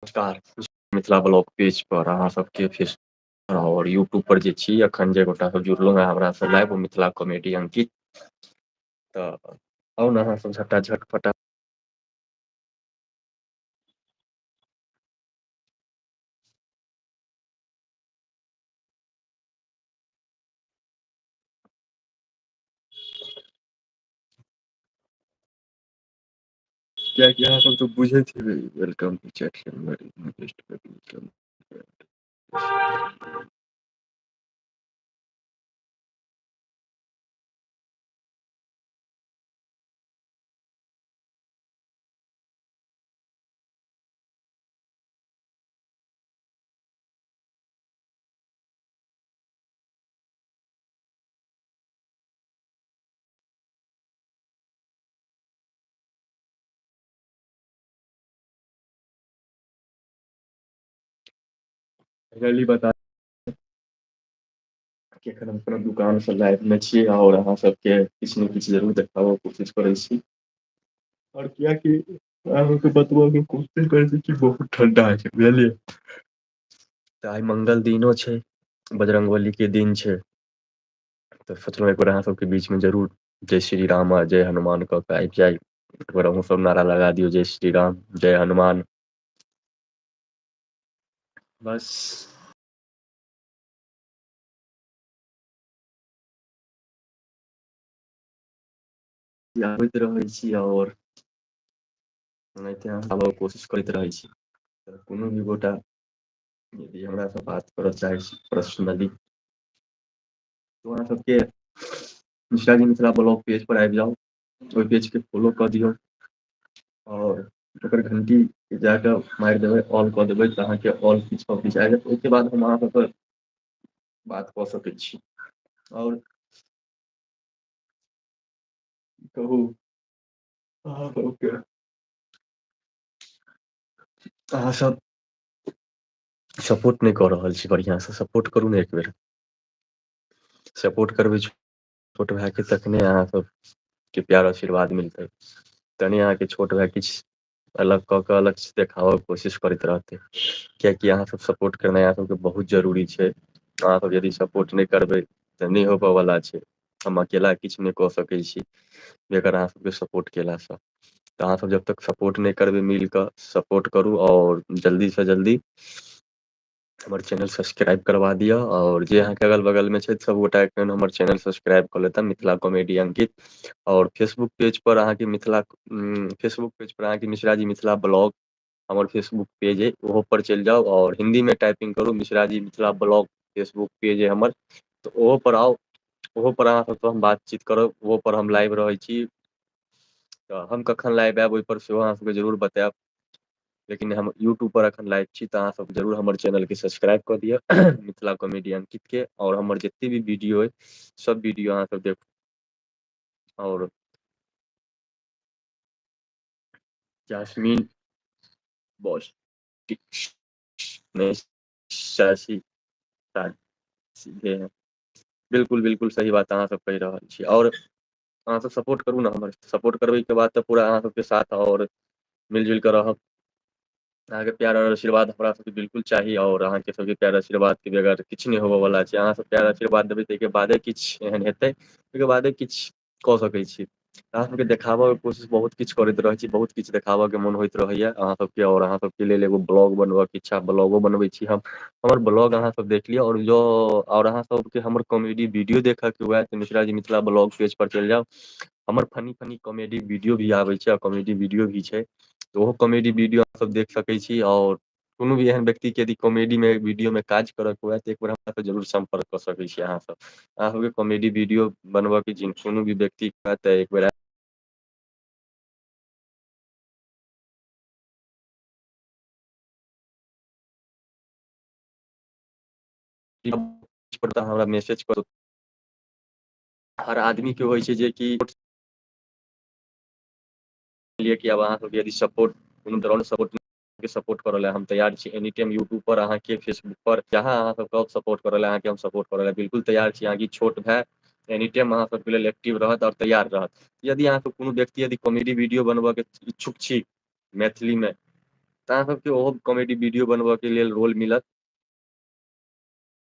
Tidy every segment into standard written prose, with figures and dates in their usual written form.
नमस्कार, Mithila blog page पर अहाँ सबके फेस और यूट्यूब पर जे छी अखन जे गोटा सब जुड़लहुँ हेँ हमरा से लाइव मिथिला कॉमेडी अंकित, तऽ आउ ने अहाँ सब झटा झट फटा। कियाकि अहाँ सब तऽ बुझैत हेबै। Welcome to chat. Finally बता कि एखन हम अपना दुकान से लाइव में छी और अहाँ सबके किछु ने किछु जरूर देखाबऽ कोशिश करै छी। आओर कियाकि अहाँके बतबय के कोशिश करै छी कि बहुत ठंडा छै, बुझलियै? तऽ आइ मंगल दिनो छै, बजरंगबली के दिन छै। तऽ सोचलहुँ एक बेर अहाँ सबके बीचमे जरूर जय श्री राम आ जय हनुमान कऽ के आबि जाइ। एक बेर अहूँ सब नारा लगा दियौ, जय श्री राम जय हनुमान। बस आबैत रहै छी आओर ओनाहिते अहाँ कोशिश करैत रहै छी। तऽ कोनो भी गोटा यदि हमरासँ बात करऽ चाहै छी पर्सनली, तऽ अहाँ सबके मिश्रा जी मिथिला ब्लॉग पेज पर आबि जाउ, ओहि पेज के फॉलो कऽ दियौ और ओकर घंटी जाकऽ मारि देबै, ऑल कऽ देबै, तऽ अहाँके ऑल किछु ऑफिस आबि जायत। ओहिके बाद हम अहाँ सबसँ बात कऽ सकै छी। आओर कहू अहाँ सबके, अहाँ सब सपोर्ट नहि कऽ रहल छी बढ़िआँसँ, सपोर्ट करू ने एकबेर। सपोर्ट करबै छोट भायके तखने अहाँ सबके प्यार आशीर्वाद मिलतै, तहने अहाँके छोट भाय किछु अलग कऽ कऽ अलग से देखाबक कोशिश करैत रहतै। कियाकि अहाँ सब सपोर्ट करनाइ अहाँ सबके बहुत जरूरी छै। अहाँ सब यदि सपोर्ट नहि करबै तऽ नहि होबयवला छै। हम अकेला किछु नहि कऽ सकै छी बेगर अहाँ सबके सपोर्ट केलासँ। तऽ अहाँसभ जब तक सपोर्ट नहि करबै मिल कऽ सपोर्ट करू आओर जल्दीसँ जल्दी हमर चैनल सब्सक्राइब करबा दिअ आओर जे अहाँके अगल बगल मे छथि सभ गोटा एखन हमर चैनल सब्सक्राइब कऽ लेताह मिथिला कॉमेडी अंकित। आओर फेसबुक पेज पर अहाँके मिथिला फेसबुक पेज पर अहाँके मिश्राजी मिथिला ब्लॉग हमर फेसबुक पेज अइ ओहो पर चलि जाउ आओर हिन्दीमे टाइपिंग करू मिश्राजी मिथिला ब्लॉग फेसबुक पेज अइ हमर, तऽ ओहो पर आउ। ओहो पर अहाँ सबसँ हम बातचीत करब, ओहो पर हम लाइव रहै छी। तऽ हम कखन लाइव आयब ओहिपर सेहो अहाँ सबके जरूर बतायब। लेकिन हम यूट्यूब पर एखन लाइव छी तऽ अहाँसभ जरूर हमर चैनलके सब्सक्राइब कऽ दिअ मिथिला कॉमेडी अंकित के आओर हमर जते भी वीडियो अइ सब वीडियो अहाँ सब देख आओर जास्मिन बॉस सीधे हैं। बिल्कुल बिल्कुल सही बात अहाँ सब कहि रहल छी। आओर अहाँ सब सपोर्ट करू ने हमर, सपोर्ट करबै के बाद तऽ पूरा अहाँ सबके साथ आओर मिलजुल कऽ रहब। अहाँके प्यार आओर आशीर्वाद हमरा सबके बिल्कुल चाही आओर अहाँके सबके प्यार आशीर्वाद के बगैर किछु नहि होबय बला छै। अहाँ सब प्यार आशीर्वाद देबै ताहिके बादे किछु एहन हेतै, ओहिके बादे किछु कऽ सकै छी। अहाँ सबके देखाबय के कोशिश बहुत किछु करैत रहै छी, बहुत किछु देखाबय के मोन होइत रहैया अहाँ सबके आओर अहाँ सबके लेल एगो ब्लॉग बनबय के इच्छा, ब्लॉगो बनबै छी हम। हमर ब्लॉग अहाँ सब देख लियौ आओर जँ आओर अहाँ सबके हमर कॉमेडी वीडियो देखय के हुए तऽ मिश्राजी मिथिला ब्लॉग पेज पर चलि जाउ। हमर फनी फनी कॉमेडी वीडियो भी आबै छै आ कॉमेडी वीडियो भी छै। तऽ ओहो कॉमेडी वीडियो अहाँ सब देख सकै छी आओर कोनो भी एहन व्यक्ति के यदि कॉमेडी मे वीडियो मे काज करऽ के हुए तऽ एक बेर हमरा से जरूर सम्पर्क कऽ सकै छी अहाँ सब। अहाँ सबके कॉमेडी वीडियो बनबऽ के कोनो भी व्यक्ति तऽ एक बेर हमरा मैसेज करू। हर आदमी के होइ छै जेकि लिय कि आब अहाँ सब यदि सपोर्ट कोनो तरह सपोर्ट सपोर्ट करऽ ला हम तैयार छी एनी टाइम यूट्यूब पर अहाँके फेसबुक पर जहाँ अहाँ सब कहब सपोर्ट करऽ ला अहाँके हम सपोर्ट करै ला बिल्कुल तैयार छी। अहाँके छोट भाय एनी टाइम अहाँ सबके लेल एक्टिव रहत आओर तैयार रहत। यदि अहाँके कोनो व्यक्ति यदि कॉमेडी वीडियो बनबय के इच्छुक छी मैथिलीमे तऽ अहाँ सबके ओहो कॉमेडी वीडियो बनबय के लेल रोल मिलत।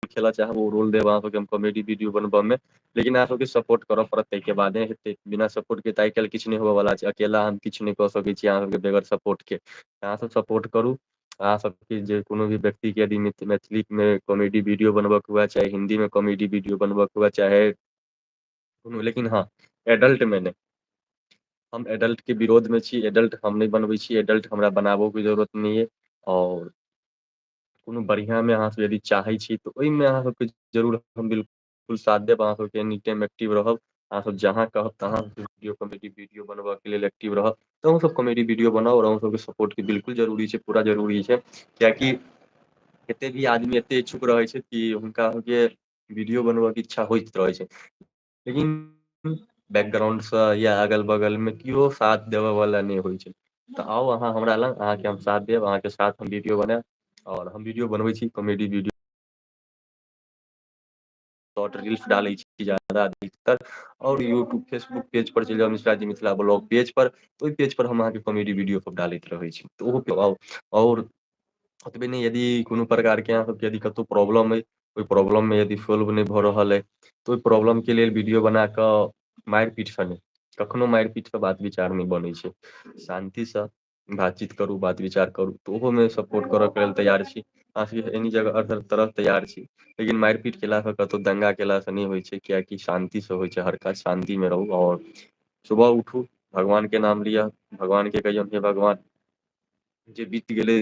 खेला चाहब ओ रोल देब अहाँ सबके कॉमेडी वीडियो बनबऽ मे। लेकिन अहाँ सबके सपोर्ट करऽ पड़त ताहिके बादे हेतै, बिना सपोर्ट के तऽ आइ काल्हि किछु नहि होय बला छै। अकेला हम किछु नहि कऽ सकै छी अहाँ सबके बेगर सपोर्ट के, अहाँ सब सपोर्ट करू। अहाँ सबके जे कोनो भी व्यक्ति के यदि मैथिली मे कॉमेडी वीडियो बनबय के हुए, चाहे हिन्दी मे कॉमेडी वीडियो बनबय के हुए, चाहे कोनो लेकिन हँ एडल्ट मे नहि। हम एडल्ट के विरोध में छी, एडल्ट हम नहि बनबै छी, एडल्ट हमरा बनाबो के जरूरत नहि अइ। आओर कोनो बढ़िआँमे अहाँसभ यदि चाहै छी तऽ ओहिमे अहाँ सभके जरूर हम बिलकुल साथ देब, अहाँ सबके एनी टाइम एक्टिव रहब। अहाँ सब जहाँ कहब तहाँ वीडियो कॉमेडी वीडियो बनबय के लेल एक्टिव रहब। तऽ अहूँ सब कॉमेडी वीडियो बनाउ आओर अहूँ सबके सपोर्ट के बिल्कुल जरूरी छै, पूरा जरूरी छै। कियाकि एते भी आदमी एते इच्छुक रहै छै कि हुनका के वीडियो बनबय के इच्छा होइत रहै छै। लेकिन बैकग्राउंडसँ या अगल बगल मे केओ साथ देबय वाला नहि होइ छै। तऽ आउ अहाँ हमरा लग, अहाँके हम साथ देब, अहाँके साथ हम वीडियो बनायब। आओर हम वीडियो बनबै छी कॉमेडी वीडियो। शॉर्ट रील्स डालै छी ज्यादा अधिकतर। आओर यूट्यूब फेसबुक पेज पर चलि जाउ, मिश्राजी मिथिला ब्लॉग पेज पर। ओहि पेज पर हम अहाँके कॉमेडी वीडियो सब डालैत रहै छी, तऽ ओहो आउ आओर ओतबे नहि यदि कोनो प्रकारके अहाँ सभके यदि कतहु प्रॉब्लम अइ, ओहि प्रॉब्लममे यदि सॉल्व नहि भऽ रहल अइ तऽ ओहि प्रॉब्लमके लेल वीडियो बना कऽ मारि पीटसँ नहि, कखनो मारि पीटसँ बात विचार नहि बनै छै। शान्तिसँ बातचीत करू, बात विचार करू, तऽ ओहोमे सपोर्ट करयके लेल तैयार छी। अहाँ एनी जगह हर तरफ तैयार छी, लेकिन मारि पीट केलासँ कतहु दंगा केलासँ नहि होइ छै, कियाकि शान्तिसँ होइ छै हर काज, शान्तिमे रहू आओर सुबह उठू, भगवान के नाम लिअ, भगवान के कहियौन हे भगवान जे बीत गेलै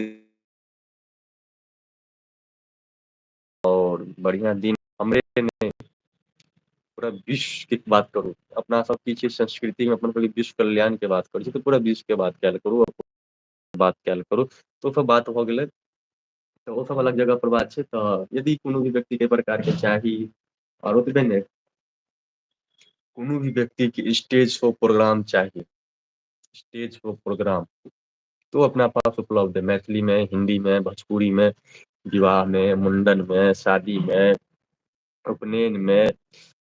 आओर बढ़िआँ दिन हमरे नहि पूरा विश्व के बात करू, अपना सब की छियै संस्कृति मे अपन सब विश्व कल्याण के बात करै छी तऽ पूरा विश्व के बात कयल करू। बात कयल करू तऽ ओ सब बात भऽ गेलै। तऽ ओ सब अलग जगह पर बात छै तऽ यदि कोनो भी व्यक्तिके प्रकारके चाही आओर ओतबे नहि कोनो भी व्यक्तिके स्टेज शो प्रोग्राम चाही, स्टेज शो प्रोग्राम तो अपना पास उपलब्ध है, मैथिली में, हिन्दी में, भोजपुरी में, विवाह में, मुंडन में, शादी में, उपनयन में,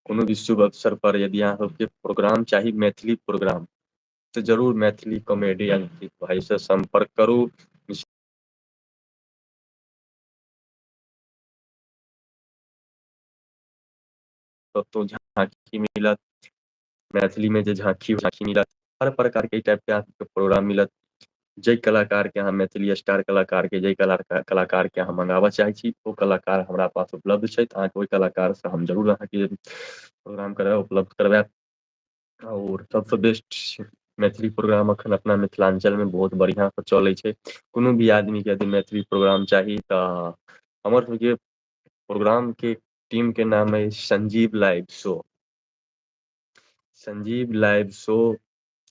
कोनो भी शुभ अवसर पर यदि अहाँ सबके प्रोग्राम चाही मैथिली प्रोग्राम तऽ जरूर मैथिली कॉमेडियन भाय से सम्पर्क करू। कतहु झाँकी मिलत मैथिली मे जे झाँकी झाँकी मिलत, हर प्रकार के टाइप के अहाँके प्रोग्राम मिलत। जाहि कलाकारके अहाँ मैथिली स्टार कलाकारके जाहि कला कलाकारके अहाँ मङ्गाबय चाहै छी ओ कलाकार हमरा पास उपलब्ध छथि, अहाँके ओहि कलाकारसँ हम जरूर अहाँके प्रोग्राम करब उपलब्ध करबैब आओर सबसँ बेस्ट मैथिली प्रोग्राम अखन अपना मिथिलाञ्चलमे बहुत बढ़िआँसँ चलै छै। कोनो भी आदमीके यदि मैथिली प्रोग्राम चाही तऽ हमर सबके प्रोग्राम के टीम के नाम अछि Sanjeev live show. Sanjeev live show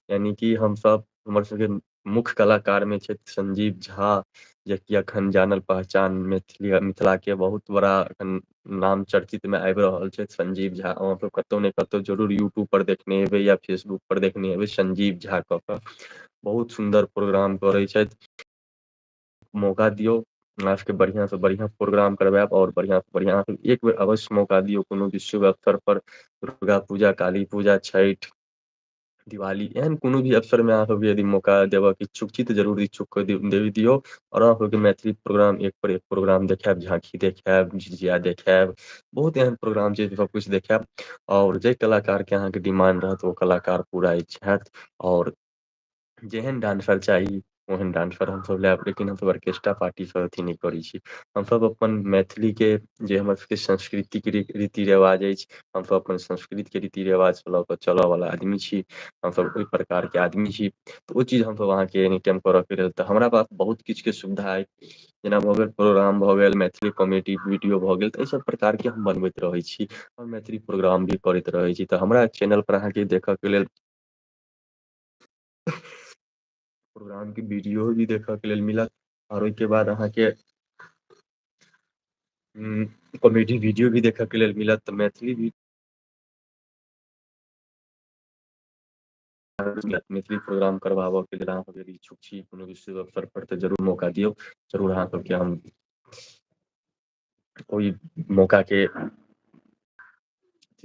यानि कि हमसभ हमर सबके मुख्य कलाकारमे छथि संजीव झा। जेकि अखन जानल पहचान मैथिली मिथिला के बहुत बड़ा एखन नाम चर्चित मे आबि रहल छथि संजीव झा, अहाँ सब कतौ ने कतौ जरूर यूट्यूब पर देखने हेबै या फेसबुक पर देखने हेबै संजीव झा कऽ कऽ बहुत सुन्दर प्रोग्राम करै छथि। मौका दियौ। हमरा सबके बढ़िआं से बढ़िआँ प्रोग्राम करबायब आओर बढ़िआं से बढ़िआँ एक बेर अवश्य मौका दियौ। कोनो भी शुभ अवसर पर दुर्गा पूजा, काली पूजा, छठि दिवाली एहन कोनो भी अवसरमे अहाँसभके यदि मौका देबयके इच्छुक छी तऽ जरूर इच्छुक देवी दियौ। आओर अहाँ मैथिली प्रोग्राम एक पर एक प्रोग्राम देखायब, झाँकी देखायब, झिझिया देखायब। बहुत एहन प्रोग्राम छै जे सबकिछु देखायब। आओर जाहि कलाकारके अहाँके डिमांड रहत ओ कलाकार पूरा इच्छा हत आओर जेहन डानसर चाही ओहन डानसर हमसभ लायब, लेकिन हमसभ ऑर्केस्ट्रा पार्टीसँ अथी नहि करै छी। हमसभ अपन मैथिलीके जे हमर सभके संस्कृतिक रीति रिवाज अछि हमसभ अपन संस्कृतिके रीति रिवाजसँ लऽ कऽ चलय बला आदमी छी। हमसभ ओहि प्रकारके आदमी छी। तऽ ओ चीज हमसभ अहाँके एनी टाइम करयके लेल तऽ हमरा पास बहुत किछुके सुविधा अइ। जेना भऽ गेल प्रोग्राम भऽ गेल मैथिली कॉमेडी वीडियो भऽ गेल तऽ एहि सब प्रकारके हम बनबैत रहै छी। आओर मैथिली प्रोग्राम भी करैत रहैत छी तऽ हमरा चैनल पर अहाँके देखयके लेल प्रोग्राम के वीडियो भी देखय के लेल मिलत आओर ओहिके बाद अहाँके कॉमेडी वीडियो भी देखयके लेल मिलत तऽ मैथिली भी मैथिली प्रोग्राम करबाबय के लेल अहाँ यदि इच्छुक छी कोनो भी शुभ अवसर पर तऽ जरूर मौका दियौ जरूर अहाँ सबके हम ओहि मौकाके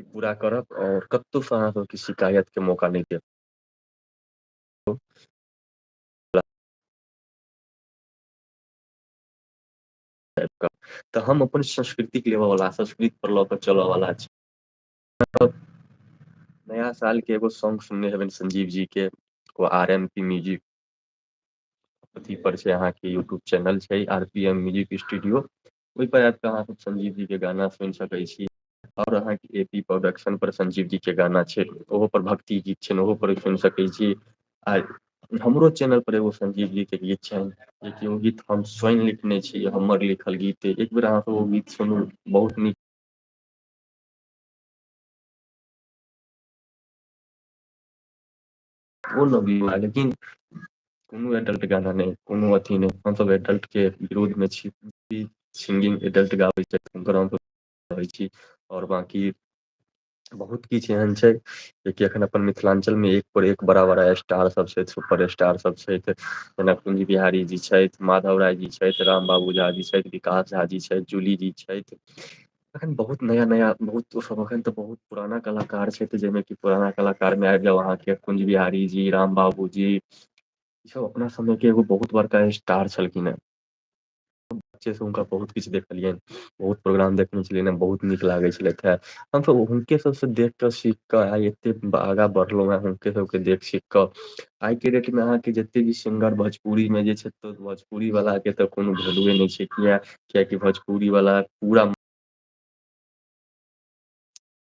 पूरा करब आओर कतहुसँ अहाँसभके शिकायतके मौका नहि देब। तऽ हम अपन संस्कृतिक लेबऽ वाला, संस्कृत पर लऽ कऽ चलय वाला छी। नया साल के एगो सॉन्ग सुनने हेबनि संजीव जी के, ओ आर एम पी म्यूजिक अथी पर छै अहाँके यूट्यूब चैनल छै, R P M music studio. ओहि पर आबि कऽ अहाँ सब संजीव जी के गाना सुनि सकै छी। और अहाँके ए पी प्रोडक्शन पर संजीव जी के गाना छै, ओहो पर भक्ति गीत छै ओहो पर सुनि सकैत छी। आ हमरो चैनल पर एगो संजीव जी के गीत छैन। जेकि ओ गीत हम स्वयं लिखने छी, हमर लिखल गीत एक बेर अहाँ ओ गीत सुनू बहुत नीक ओ लेकिन कोनो एडल्ट गाना नहि, कोनो अथी नहि, हमसभ एडल्ट के विरोध मे छी। सिंगिंग एडल्ट गाबै छथि हुनकर रहै छी आओर बाँकी बहुत किछु एहन छै जेकि एखन अपन मिथिलाञ्चल मे एक पर एक बड़ा बड़ा स्टार सब छै, सुपर स्टार सब छैथ। जेना कुंज बिहारी जी छथि, माधव राय जी छथि, राम बाबू झा जी छथि, विकास झा जी छथि, जूली जी छथि। अखन बहुत नया नया बहुत ओ सब अखन तऽ बहुत पुराना कलाकार छथि, जाहिमे कि पुराना कलाकार मे आबि जाउ अहाँके कुंज बिहारी जी, राम बाबूजी ई सब अपना समय के एगो बहुत बड़का स्टार छलखिन हेँ। बच्चे से हुनका बहुत किछु देखलियनि, बहुत प्रोग्राम देखने छलियनि, बहुत नीक लागे छलथि हे। हमसब हुनके सबसँ देख कऽ सीख कऽ आइ एते आगा बढ़लहु हें हुनके सबके देख सीख कऽ। आइ के डेट मे अहाँके जते भी सिंगर भोजपुरी मे जे छै भोजपुरी वाला के तऽ कोनो वैल्यूए नहि छै किया कियकि भोजपुरी वाला पूरा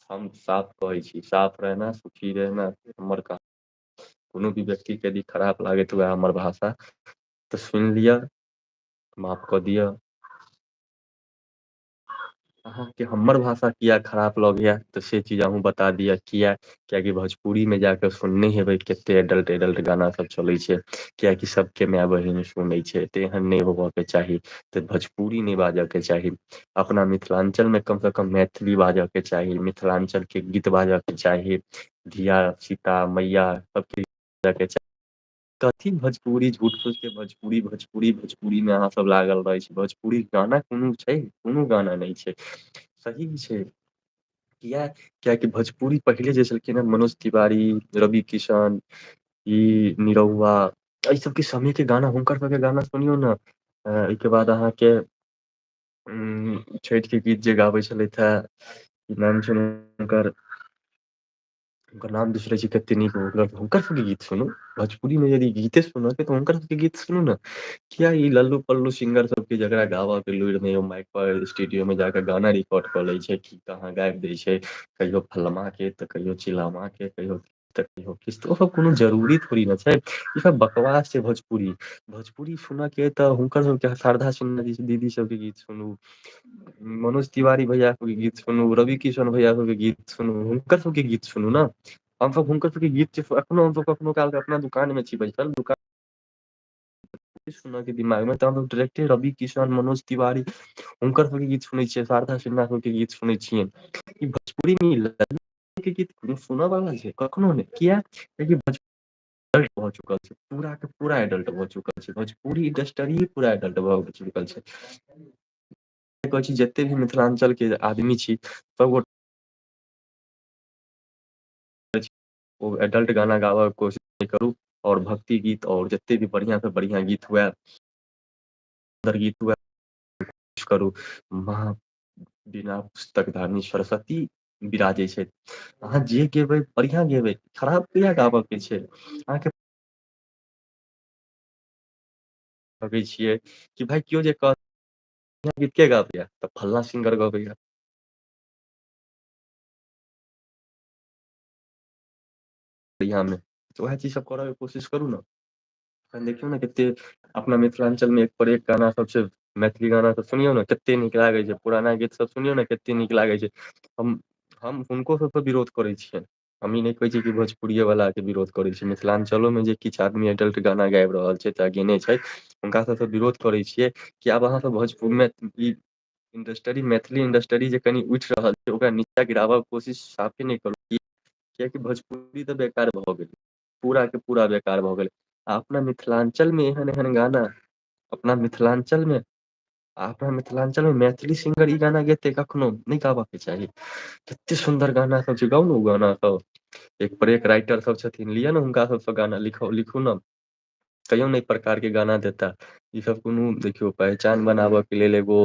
हम साफ कहै छी, साफ रहना सुखी रहना हमर क कोनो भी व्यक्तिके यदि खराब लागैत हुए हमर भाषा तऽ सुनि लिअ, माफ कऽ दिअ। अहाँके हमर भाषा किया खराब लगैया तऽ से चीज अहूँ बता दिअ किया कियाकि भोजपुरी मे जाकऽ सुनने हेबै कते एडल्ट एडल्ट गाना सब चलै छै। कियाकि सबके माय बहिन सुनै छै तऽ एहन नहि होबय के चाही। तऽ भोजपुरी नहि बाजय के चाही। अपना मिथिलाञ्चलमे कमसँ कम मैथिली बाजयके चाही, मिथिलाञ्चलके गीत बाजयके चाही। धिया सीता मैया सबके के चाही। कथी भोजपुरी झूठ फूस के भोजपुरी भोजपुरी भोजपुरी मे अहाँ सब लागल रहै छी। भोजपुरी गाना कोनो छै कोनो गाना नहि छै, सही छै। किया कियाकि भोजपुरी पहिले जे छलखिन हे मनोज तिवारी, रवि किशन ई निरहुआ एहि सबके समय के गाना हुनकर सबके गाना सुनियौ ने एहिके बाद अहाँके उ छठि के गीत जे गाबै छलथि हे की नाम छनि हुनकर हुनकर नाम बिसरै छी कते नीक हुनकर सबके गीत सुनू। भोजपुरी मे यदि गीते सुनय के तऽ हुनकर सबके गीत सुनू ने। किया ई लल्लू पल्लू सिंगर सब के जकरा गाबऽ के लुरि नै माइक पर स्टूडियो में जाके गाना रिकॉर्ड कऽ लै छै की कहाँ गाबि दै छै कहियो फलनमा के तऽ कहियो चिलामा के कहियो तऽ कहियो किछु ओ सब कोनो जरूरी थोड़ी ने छै। ई सब बकवास छै भोजपुरी। भोजपुरी सुनय के तऽ हुनकर सभके शारदा सिन्हा दीदी सभके गीत सुनू। मनोज तिवारी भैया के गीत सुनू, रवि किशन भैया सबके गीत सुनू, हुनकर सबके गीत सुनू ने। हमसभ हुनकर सबके गीत एखनो हमसब कखनो काल के अपना दुकान मे छी बैसल दुकान सुनऽ के दिमाग मे तऽ डायरेक्टे रवि किशन, मनोज तिवारी हुनकर सबके गीत सुनै छियै, शारदा सिन्हा सबके गीत सुनै छियै। ई भोजपुरी के गीत सुनऽ वला छै कखनो नहि किया कियाकि एडल्ट भऽ चुकल छै पूरा के पूरा एडल्ट भऽ चुकल छै, भोजपुरी इंडस्ट्रीये पूरा एडल्ट भऽ चुकल छै। कहै छी जते भी मिथिलाञ्चल के आदमी छी सब गोटा ओ एडल्ट गाना गाबय के कोशिश करू आओर भक्ति गीत आओर जते भी बढ़िआँ से बढ़िआँ गीत हुए सुन्दर गीत हुए करू वहाँ बिना पुस्तक धारनी सरस्वती बिराजै छै। अहाँ जे गेबै बढ़िआँ गेबै, खराब किए गाबय के छै अहाँके लगै छियै कि भाय केओ जे कह गीत के गाबैया तऽ फल्ला सिंगर गबैया। बढ़ियां मे तऽ उएह चीज सब करयके कोशिश करू ने। अखन देखियौ ने कते अपना मिथिलाञ्चल मे एक पर एक गाना सब छै। मैथिली गाना सब सुनियौ ने कते नीक लागै छै, पुराना गीत सब सुनियौ ने कते नीक लागै छै। हम हुनको सबसँ विरोध करै छियनि हम ई नहि कहै छी कि भोजपुरिये वला के विरोध करै छी, मिथिलाञ्चलो मे जे किछु आदमी एडल्ट गाना गाबि रहल छै चाहे गेने छै हुनका सबसँ विरोध करै छियै कि आब अहाँसभ भोजपुरमे ई इंडस्ट्री मैथिली इंडस्ट्री जे कनि उठि रहल छै ओकरा नीचा गिराबय के कोशिश साफे नहि करू। कियकि भोजपुरी तऽ बेकार भऽ गेलै पूरा के पूरा बेकार भऽ गेलै। आ अपना मिथिलाञ्चल मे एहन एहन गाना अपना मिथिलाञ्चल मे आ अपना मिथिलाञ्चल मे मैथिली सिंगर ई गाना गेतै कखनो नहि गाबक के चाही। कते सुन्दर गाना सब छै गाउ ने ओ गाना सब। एक पर एक राइटर सब छथिन लियअ ने हुनका सबसँ गाना लिख लिखू ने। कहियो ने एहि प्रकार के गाना देता। ईसभ कोनो देखियौ पहचान बनाबय के लेल एगो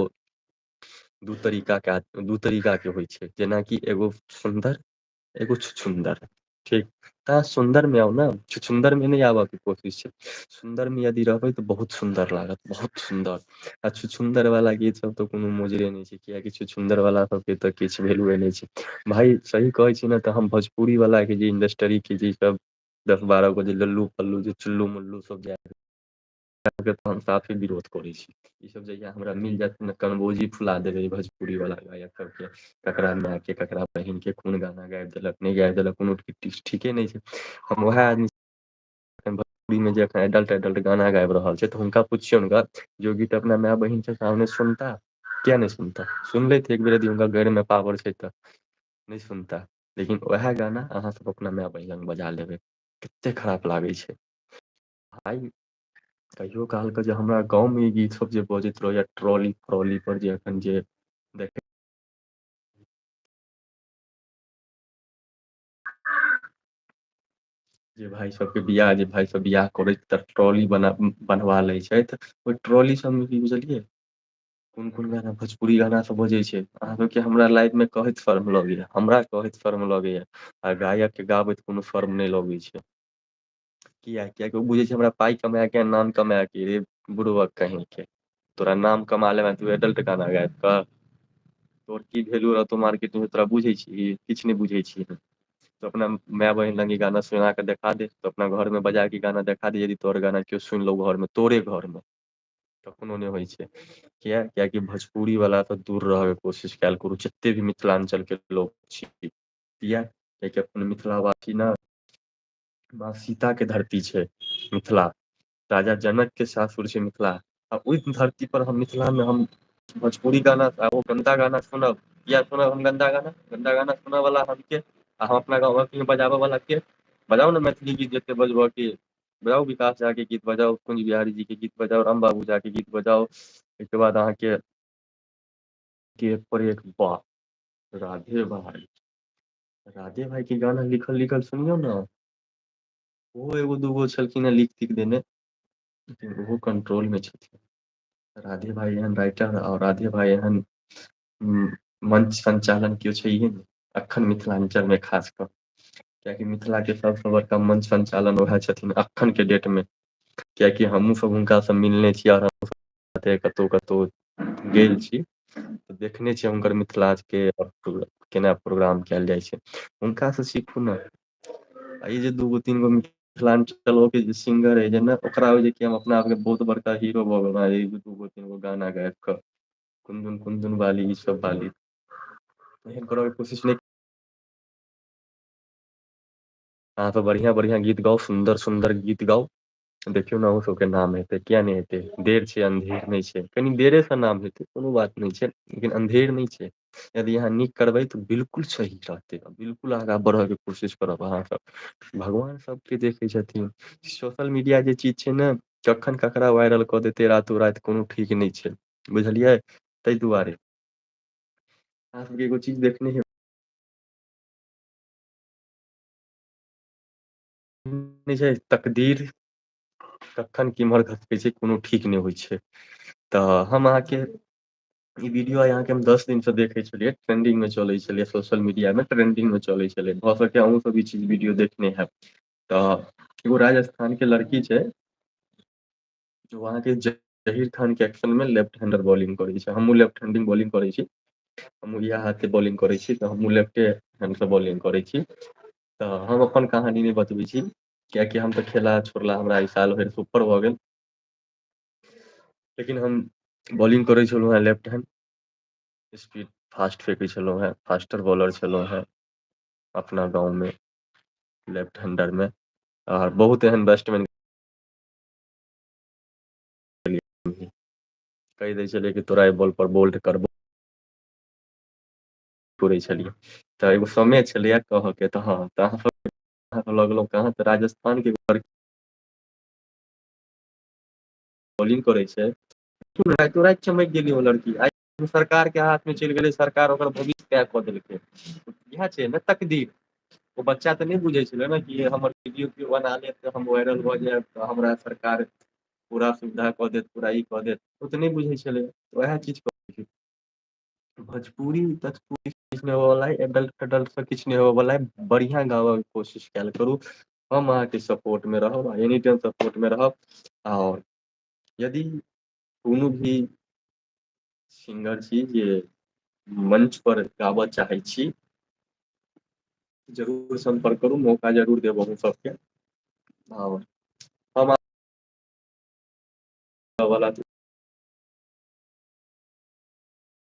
दू तरीकाके दू तरीकाके होइ छै, जेनाकि एगो सुन्दर एगो छुछुन्दर। ठीक तऽ सुन्दर मे आउ ने, छुछुन्दर मे नहि आबऽ के कोशिश छै। सुन्दर मे यदि रहबै तऽ बहुत सुन्दर लागत, बहुत सुन्दर। आ छुछुन्दर वाला गीत सब तऽ कोनो मोजरे नहि छै, कियकि छुछुन्दर वाला सब के तऽ किछु वैलुए नहि छै। भाय सही कहै छी ने तऽ हम भोजपुरी वाला के जे इंडस्ट्री के जे सब 10-12 गो जे लल्लू पल्लू जे चुल्लू मुल्लू सब जे के हम साफे विरोध करै छी। ई सब जहिया हमरा मिल जायत ने, कनबोजी फुला देबै भोजपुरी वाला गायक सबके। ककरा माय के, ककरा बहिन के, कोन गाना गाबि देलक, नहि गाबि देलक, कोनो ठीके नहि छै। हम वएह आदमी भोजपुरी मे जे एखन एडल्ट एडल्ट गाना गाबि रहल छै तऽ हुनका पुछियौन ग जे ओ गीत अपना माय बहिन के सामने सुनता? किया नहि सुनता, सुनि लैथ एक बेर यदि हुनका गैर मे पावर छै तऽ। नहि सुनता, लेकिन वएह गाना अहाँसभ अपना माय बहिन लग बजा लेबै। कते खराप लागै छै। आइ कहियो कालके जे हमरा गाँवमे ई गीतसभ जे बजैत रहैया ट्रॉली ट्रॉली पर जे एखन जे देख जे भाय सबके बियाह जे भाय सब बियाह करैत तऽ ट्रॉली बना बन्हवा लै छथि। ओहि ट्रॉली सबमे की बुझलियै कोन कोन गाना भोजपुरी गाना सब बजै छै, अहाँ सबके हमरा लाइव मे कहैत शर्म लगैया हमरा। कहैत शर्म लगैया आ गायक के गाबैत कोनो शर्म नहि लगै छै। किया कियाकि ओ बुझै छै हमरा पाइ कमाके आ नाम कमाके रे बुड़बक कहीके। तोरा नाम कमा लेबे तू एडल्ट गाना गाबि कऽ। तोर की वैल्यू रहतौ मार्केट मे तोरा बुझै छिही किछु नहि बुझै छिही। तो अपना माय बहिन लंग इ गाना सुना के देखा दे तऽ अपना घर में बजा के गाना देखा दे यदि तोहर गाना केओ सुनलौ घर मे तोरे घर मे कखनो नहि होइ छै। किया कियाकि भोजपुरी वाला तऽ दूर रहयके कोशिश कयल करू जते भी मिथिलाञ्चल के लोक छी। किया कियाकि अपन मिथिलावासी ने माँ सीता के धरती छै मिथिला। राजा जनक के सासुर छै मिथिला आ ओहि धरती पर हम मिथिला मे हम भोजपुरी गाना आ ओ गन्दा गाना सुनब किया सुनब हम गन्दा गाना गन्दा गाना सुनऽ वला हम के आ हम अपना गाँव बजाबऽ वला के बजाउ ने मैथिली गीत जते बजबऽ के अइ। बजाउ विकास झा के गीत बजाउ, कुंज बिहारी जी के गीत बजाउ, राम बाबू झा के गीत बजाउ। ओहिके बाद अहाँके एक पर एक वाह राधे भाई। राधे भाई के गाना लिखल लिखल सुनियौ ने। ओहो एगो दूगो छलखिन हेँ लीख तीख देने लेकिन ओहो कंट्रोल मे छथिन। राधे भाई एहन राइटर और राधे भाई एहन मंच संचालन केओ छैहे नहि अखन मिथिलाञ्चल मे खास कऽ। कियाकि मिथिला के सबसँ बड़का मंच संचालन उएह छथिन अखन के डेट मे। कियकि हमहूँसभ हुनकासँ मिलने छी आर कतहु कतहु गेल छी। तऽ देखने छियै हुनकर मिथिलाके केना प्रोग्राम कयल जाइ छै हुनकाँ सीखू ने। आ ई जे दूगो तीन गो मिथिलाञ्चलो के जे सिंगर है जे ने ओकरा होइ छै कि हम अपना आपके बहुत बड़का हीरो भऽ गेल दूगो तीन गो गाना गायब कऽ कुन्दन कुन्दन वाली ई सब बाली एहन करबके कोशिश नहि अहाँ सब बढ़ियां बढ़ियां गीत गाउ सुन्दर सुन्दर गीत गाउ। देखियौ ने अहूँ सबके नाम हेतै किया नहि हेतै देर छै अन्धेर नहि छै कनि देरे से नाम हेतै। कोनो बात नहि छै लेकिन अन्धेर नहि छै। यदि अहाँ नीक करबै तऽ बिल्कुल सही रहतै बिल्कुल आगाँ बढ़यके कोशिश करब अहाँसभ। भगवान सभके देखै छथिन सोशल मीडिया जे चीज छै ने कखन ककरा वायरल कऽ देतै रातो राति कोनो ठीक नहि छै बुझलियै। ताहि दुआरे अहाँ सबके एगो चीज देखने हेबै। नहि छै तकदीर कखन केम्हर घसकै छै कोनो ठीक नहि होइ छै। तऽ हम अहाँके ई वीडियो अहाँके हम 10 दिन से देखे छलियै ट्रेंडिंग में चले छले सोशल मीडिया में ट्रेंडिंग में चले छलै भऽ सकै अहूँ सब ई चीज वीडियो देखने हैब। तऽ एगो राजस्थान के लड़की छै वहाँके जहीर खान के एक्शन मे लेफ्ट हैंडर बॉलिंग करे छै हमहुँ लेफ्ट हैंडिंग बॉलिंग करै छी। हम इएह हाथे बॉलिंग करै छी तऽ हमूँ लेफ्टे हैंडसँ बॉलिंग करै छी। तऽ हम अपन कहानी नहि बतबै छी कियकि हम तऽ खेला छोड़ला हमरा एहि साल भरिसँ ऊपर भऽ गेल। लेकिन हम बॉलिंग करै छलहुँ हेँ लेफ्ट हैंड स्पीड फास्ट फेेकै छलहुँ हेँ फास्टर बॉलर छलहुँ हेँ। अपना गाँवमे लेफ्ट हैंडरमे आर बहुत एहन बैस्टमैन कहि दै छलियै कि तोरा एहि बॉल पर बोल्ड करबो। तोड़ै छलियै तऽ एगो समय छलैया कहऽ के तऽ हँ तऽ अहाँ लगलहुँ कहाँ तऽ राजस्थान के बॉलिंग करै छै रातो राति चमकि गेलै ओ लड़की आइ सरकार के हाथ मे चलि गेलै सरकार ओकर भविष्य तैय कऽ देलकै। इएह छै ने तकदीर। ओ बच्चा तऽ नहि बुझै छलै ने कि हमर वीडियो केओ बना लेत तऽ हम वायरल भऽ जायब तऽ हमरा सरकार पूरा सुविधा कऽ देत पूरा ई कऽ देत ओ तऽ नहि बुझै छलै वएह चीज। भोजपुरी तोजपुरी किछु नहि होवला एडल्ट फेडल्ट से किछु नहि होवला बढ़िआँ गाबऽके कोशिश कयल करू। हम अहाँके सपोर्टमे रहब आ एनी टाइम सपोर्टमे रहब आओर यदि कोनो भी सिंगर छी जे मंच पर गाबऽ चाहै छी। जरूर सम्पर्क करू मौका जरूर देब हम सबके आओर हम वाला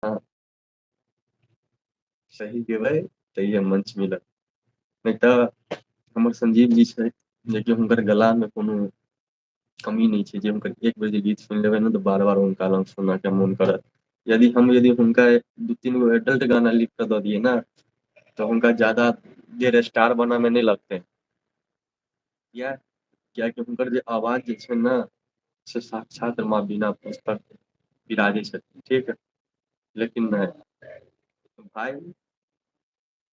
हँ सही गेबै तहिये मंच मिलत। नहि तऽ हमर संजीव जी छै जेकि हुनकर गला मे कोनो कमी नहि छै जे हुनकर एक बेर जे गीत सुनि लेबै ने तऽ बार बार हुनका ल सुनऽ के मोन करत। यदि हम यदि हुनका दू तीन गो एडल्ट गाना लिख कऽ दऽ दियै ने तऽ हुनका जादा देर स्टार बनय मे नहि लगतै। किया कियाकि हुनकर जे आवाज जे छै ने से साक्षात माँ बिना पुस्तक बिराजै छथिन ठीक लेकिन नहि भाइ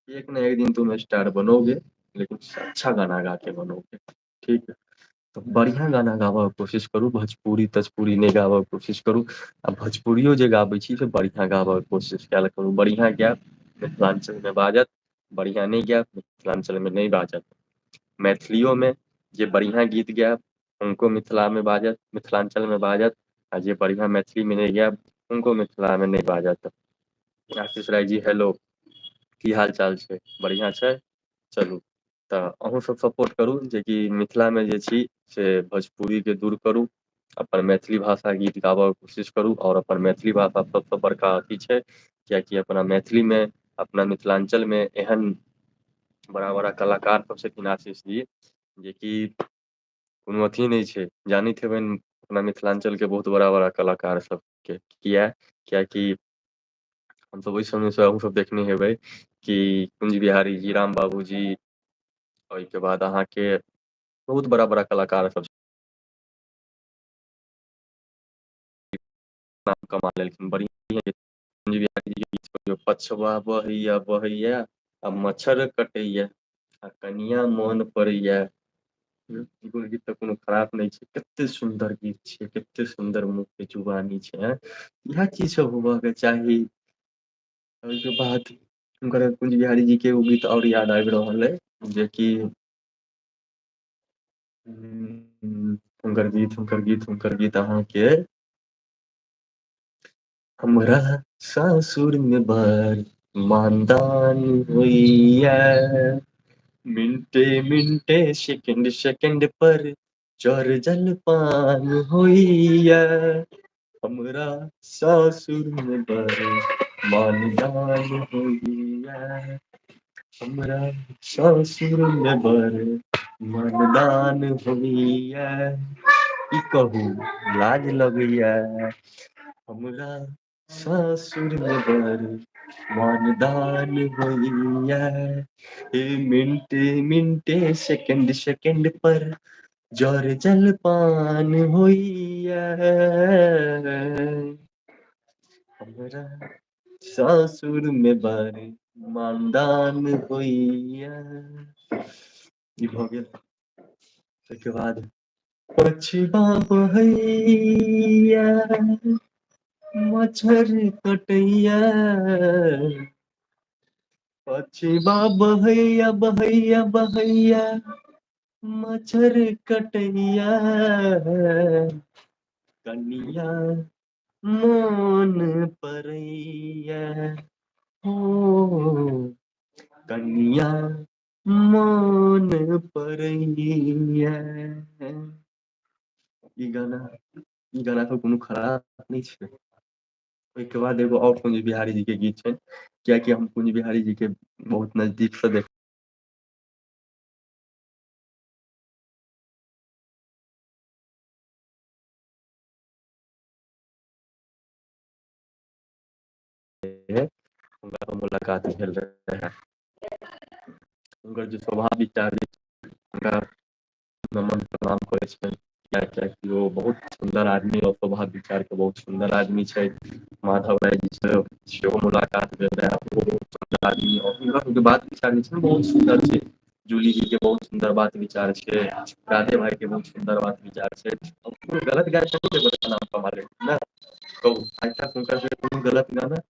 एक न एक दिन तुम स्टार बनोगे लेकिन अच्छा गाना गा के बनोगे ठीक। तऽ बढ़िआँ गाना गाबयके कोशिश करू भोजपुरी तोजपुरी नहि गाबयके कोशिश करू। आ भोजपुरियो जे गाबैत छी से बढ़िआँ गाबयके कोशिश कयल करू बढ़िआँ गायब मिथिलाञ्चलमे बाजत बढ़िआँ नहि गायब मिथिलाञ्चलमे नहि बाजत। मैथिलियोमे जे बढ़िआँ गीत गायब हुनको मिथिलामे बाजत मिथिलाञ्चलमे बाजत। आ जे बढ़िआँ मैथिलीमे नहि गायब हुनको मिथिलामे नहि बाजत। आशीष राय जी हेलो की हाल चाल छै बढ़िआँ छै। चलू तऽ अहूँसभ सपोर्ट करू जेकि मिथिलामे जे छी से भोजपुरीके दूर करू। अपन मैथिली भाषा गीत गाबयके कोशिश करू आओर अपन मैथिली भाषा सभसँ बड़का अथी छै। कियाकि अपना मैथिलीमे अपना मिथिलाञ्चलमे एहन बड़ा बड़ा कलाकार सब छथिन आशीष जी जेकि कोनो अथी नहि छै जानैत हेबनि अपना मिथिलाञ्चलके बहुत बड़ा बड़ा कलाकार सभके किया कियाकि हमसभ ओहि समयसँ अहुसब देखने हेबै कि कुंज बिहारी जी राम बाबू जी ओहिके बाद अहाँके बहुत बड़ा बड़ा कलाकार सब नाम कमा लेलखिन बढ़िया पछवा बहैया बहैया आ मच्छर कटैया आ कनिया मोन पड़ैया। ई कोनो गीत तऽ कोनो खराब नहि छै कते सुन्दर गीत छै कते सुन्दर मुह के जुवानी छै इएह चीज सब होबय के चाही। ओहिके बाद हुनकर कुंज बिहारी जी के एगो गीत और याद आबि रहल अइ जेकि हुनकर गीत हुनकर गीत हुनकर गीत अहाँके हमरा सासुरमे बर मानदान होइया। मिनटे मिनटे सेकेंड सेकेंड पर चर जलपान होइया। हमरा सासुरमे बड़ मानदान होइया। हमरा सासुरमे बड़ मनदान होइया। की कहू लाज लगैया। हमरा सासुरमे बड़ मानदान होइया। मिनटे मिनटे सेकंड सेकंड पर जर जलपान होइया। हमरा सासुरमे बड़ मानदान होइया। ई भऽ गेल ताहिके बाद पछबा बहैया मच्छर कटैया। पछबा बहैया बहैया बहैया मच्छर कटैया। कनिया मोन परैया हो कनिया मोन परैया। ई गाना ई गाना तऽ कोनो खराब नहि छै। ओहिके बाद एगो और कुंज बिहारी जी के गीत छै कियाकि हम कुंज बिहारी जी के बहुत नजदीक से देख हुनका मुलाकात भेल रहै। हुनकर जे स्वभाव विचार हुनका नमन प्रणाम करै छियैन। कियाकि ओ बहुत सुन्दर आदमी और स्वभाव विचार के बहुत सुन्दर आदमी छैथ। माधव राय जी से सेहो मुलाकात भेल रहै बहुत आदमी हुनकर बात विचार जे छै ने बहुत सुन्दर छै। जूली जी के बहुत सुन्दर बात विचार छै राधे भाई के बहुत सुन्दर बात विचार छै। गलत गै ने कहू आइ तक हुनकर कोनो गलत गाना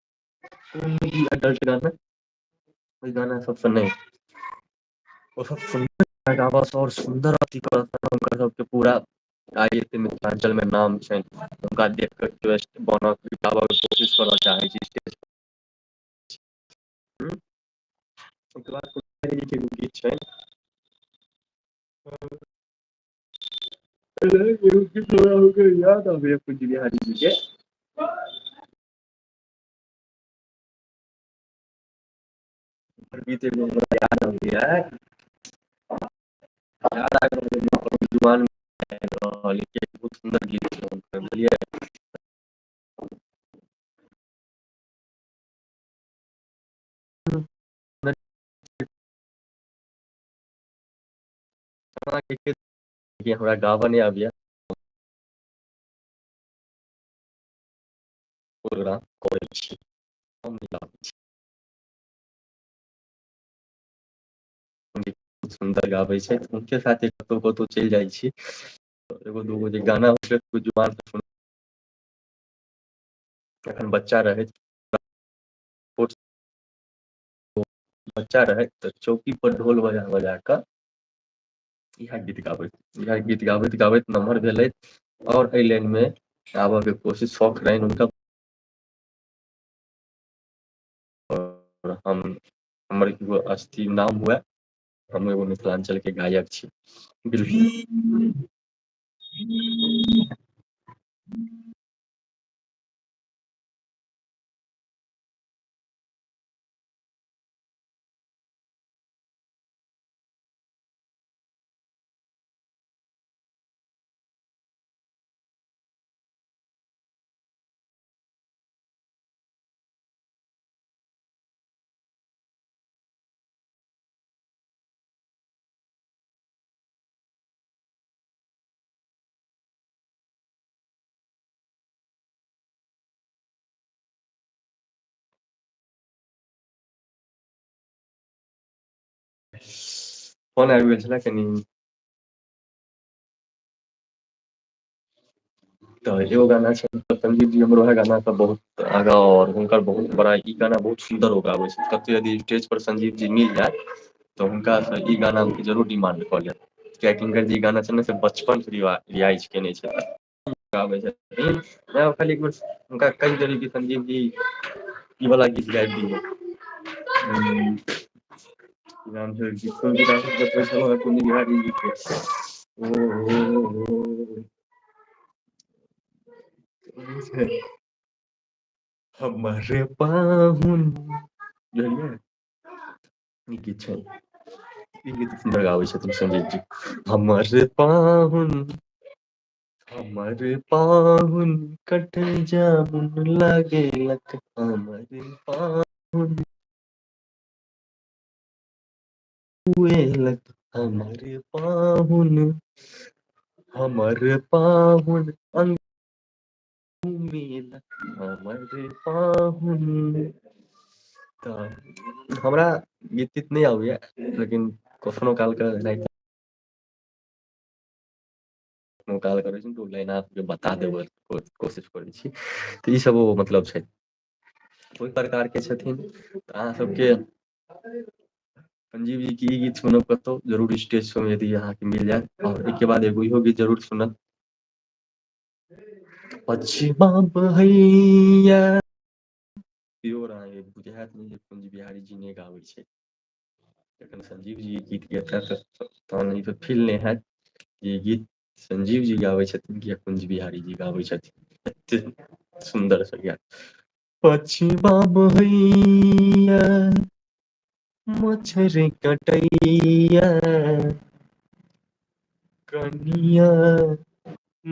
कोनो भी एडल्ट गाना, ओहि गाना सबसँ नहि। ओ सब सुन्दर गाबऽ आओर सुन्दर अथी हुनकर सबके पूरा आइ एते मिथिलाञ्चल मे नाम छनि, हुनका देख कऽ बनय के कोशिश करऽ चाहै छी। गीत छै। याद अबैया कुंज बिहारी जी के। गीत याद अबैया। बहुत सुन्दर गीत बुझलियै। हमरा गाबऽ नहि आबैया। प्रोग्राम करै छी। हम छी। बहुत सुन्दर गाबै छै हुनके साथे कतहु कतहु चलि जाइ छी। एगो दूगो जे गाना जुबान जखन बच्चा रहै बच्चा रहै तऽ चौकी पर ढोल बजा बजा कऽ इएह गीत गाबैत, इएह गीत गाबैत गाबैत नमहर भेलै आओर एहि लाइन मे आबऽ के कोशिश, शौक रहनि हुनका। आओर हम, हमर एगो अस्थि नाम हुए, हम एगो मिथिलाञ्चल के गायक छी, बिलकुल। फोन आबि गेल छलै कनि। तऽ इहो गाना छै संदीप जी हमर उएह गाना सब बहुत आगाँ, और हुनकर बहुत बड़ा ई गाना बहुत सुन्दर ओ गाबै छै, कतौ यदि स्टेज पर संजीव जी मिल जायत तऽ हुनका से ई गाना के जरूर डिमांड कऽ लेब। कियाकि हुनकर जे गाना छै ने से बचपन से रियाज केने छथिन। गाबै छथिन खाली हुनका कहि देबै कि संजीव जी ई वला गीत गाबि दियौ। नाम छै ओ हो। हमर पाहुन, बुझलियै? ई गीत छै, ई गीत सुन्दर गाबै छथिन संजीव जी। हमर पाहुन हमर पाहुन कट जामुन लागेलक हमर पाहुन हमर पाहुन हमर पाहुन हमर पाहुन। तऽ हमरा गीत तीत नहि आबैया, लेकिन कखनो कालके एनाहिते काल करै छै तऽ ओ लाइन अहाँके बता देबै कोशिश करै छी, तऽ ईसभ ओ मतलब छै। ओहि प्रकारके छथिन तऽ अहाँ सबके संजीव जी के ई गीत सुनब कतौ जरूर स्टेज सब यदि अहाँके मिल जायत, और ओहिके बाद एगो इहो गीत जरूर सुनब। पछबा बहैया प्योर अहाँके बुझायत नहि जे कुंज बिहारी जी नहि गाबै छै। जखन संजीव जी गीत गेता तहन ई फील नहि हैत ई गीत संजीव जी गाबै छथिन कि कुंज बिहारी जी गाबै छथिन, एते सुन्दर से गायब। पछबा बहैया मच्छर कटैया कनिया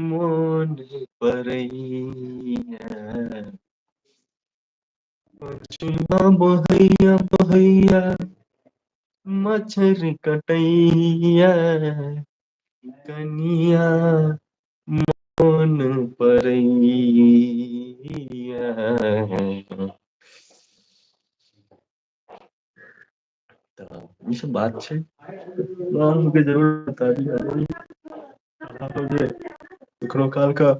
मोन परैया। पछबा बहैया बहैया मच्छर कटैया कनिया मोन परैया। तऽ ई सब बात छै, अहाँ सबके जरूर बता दी। कखनो काल क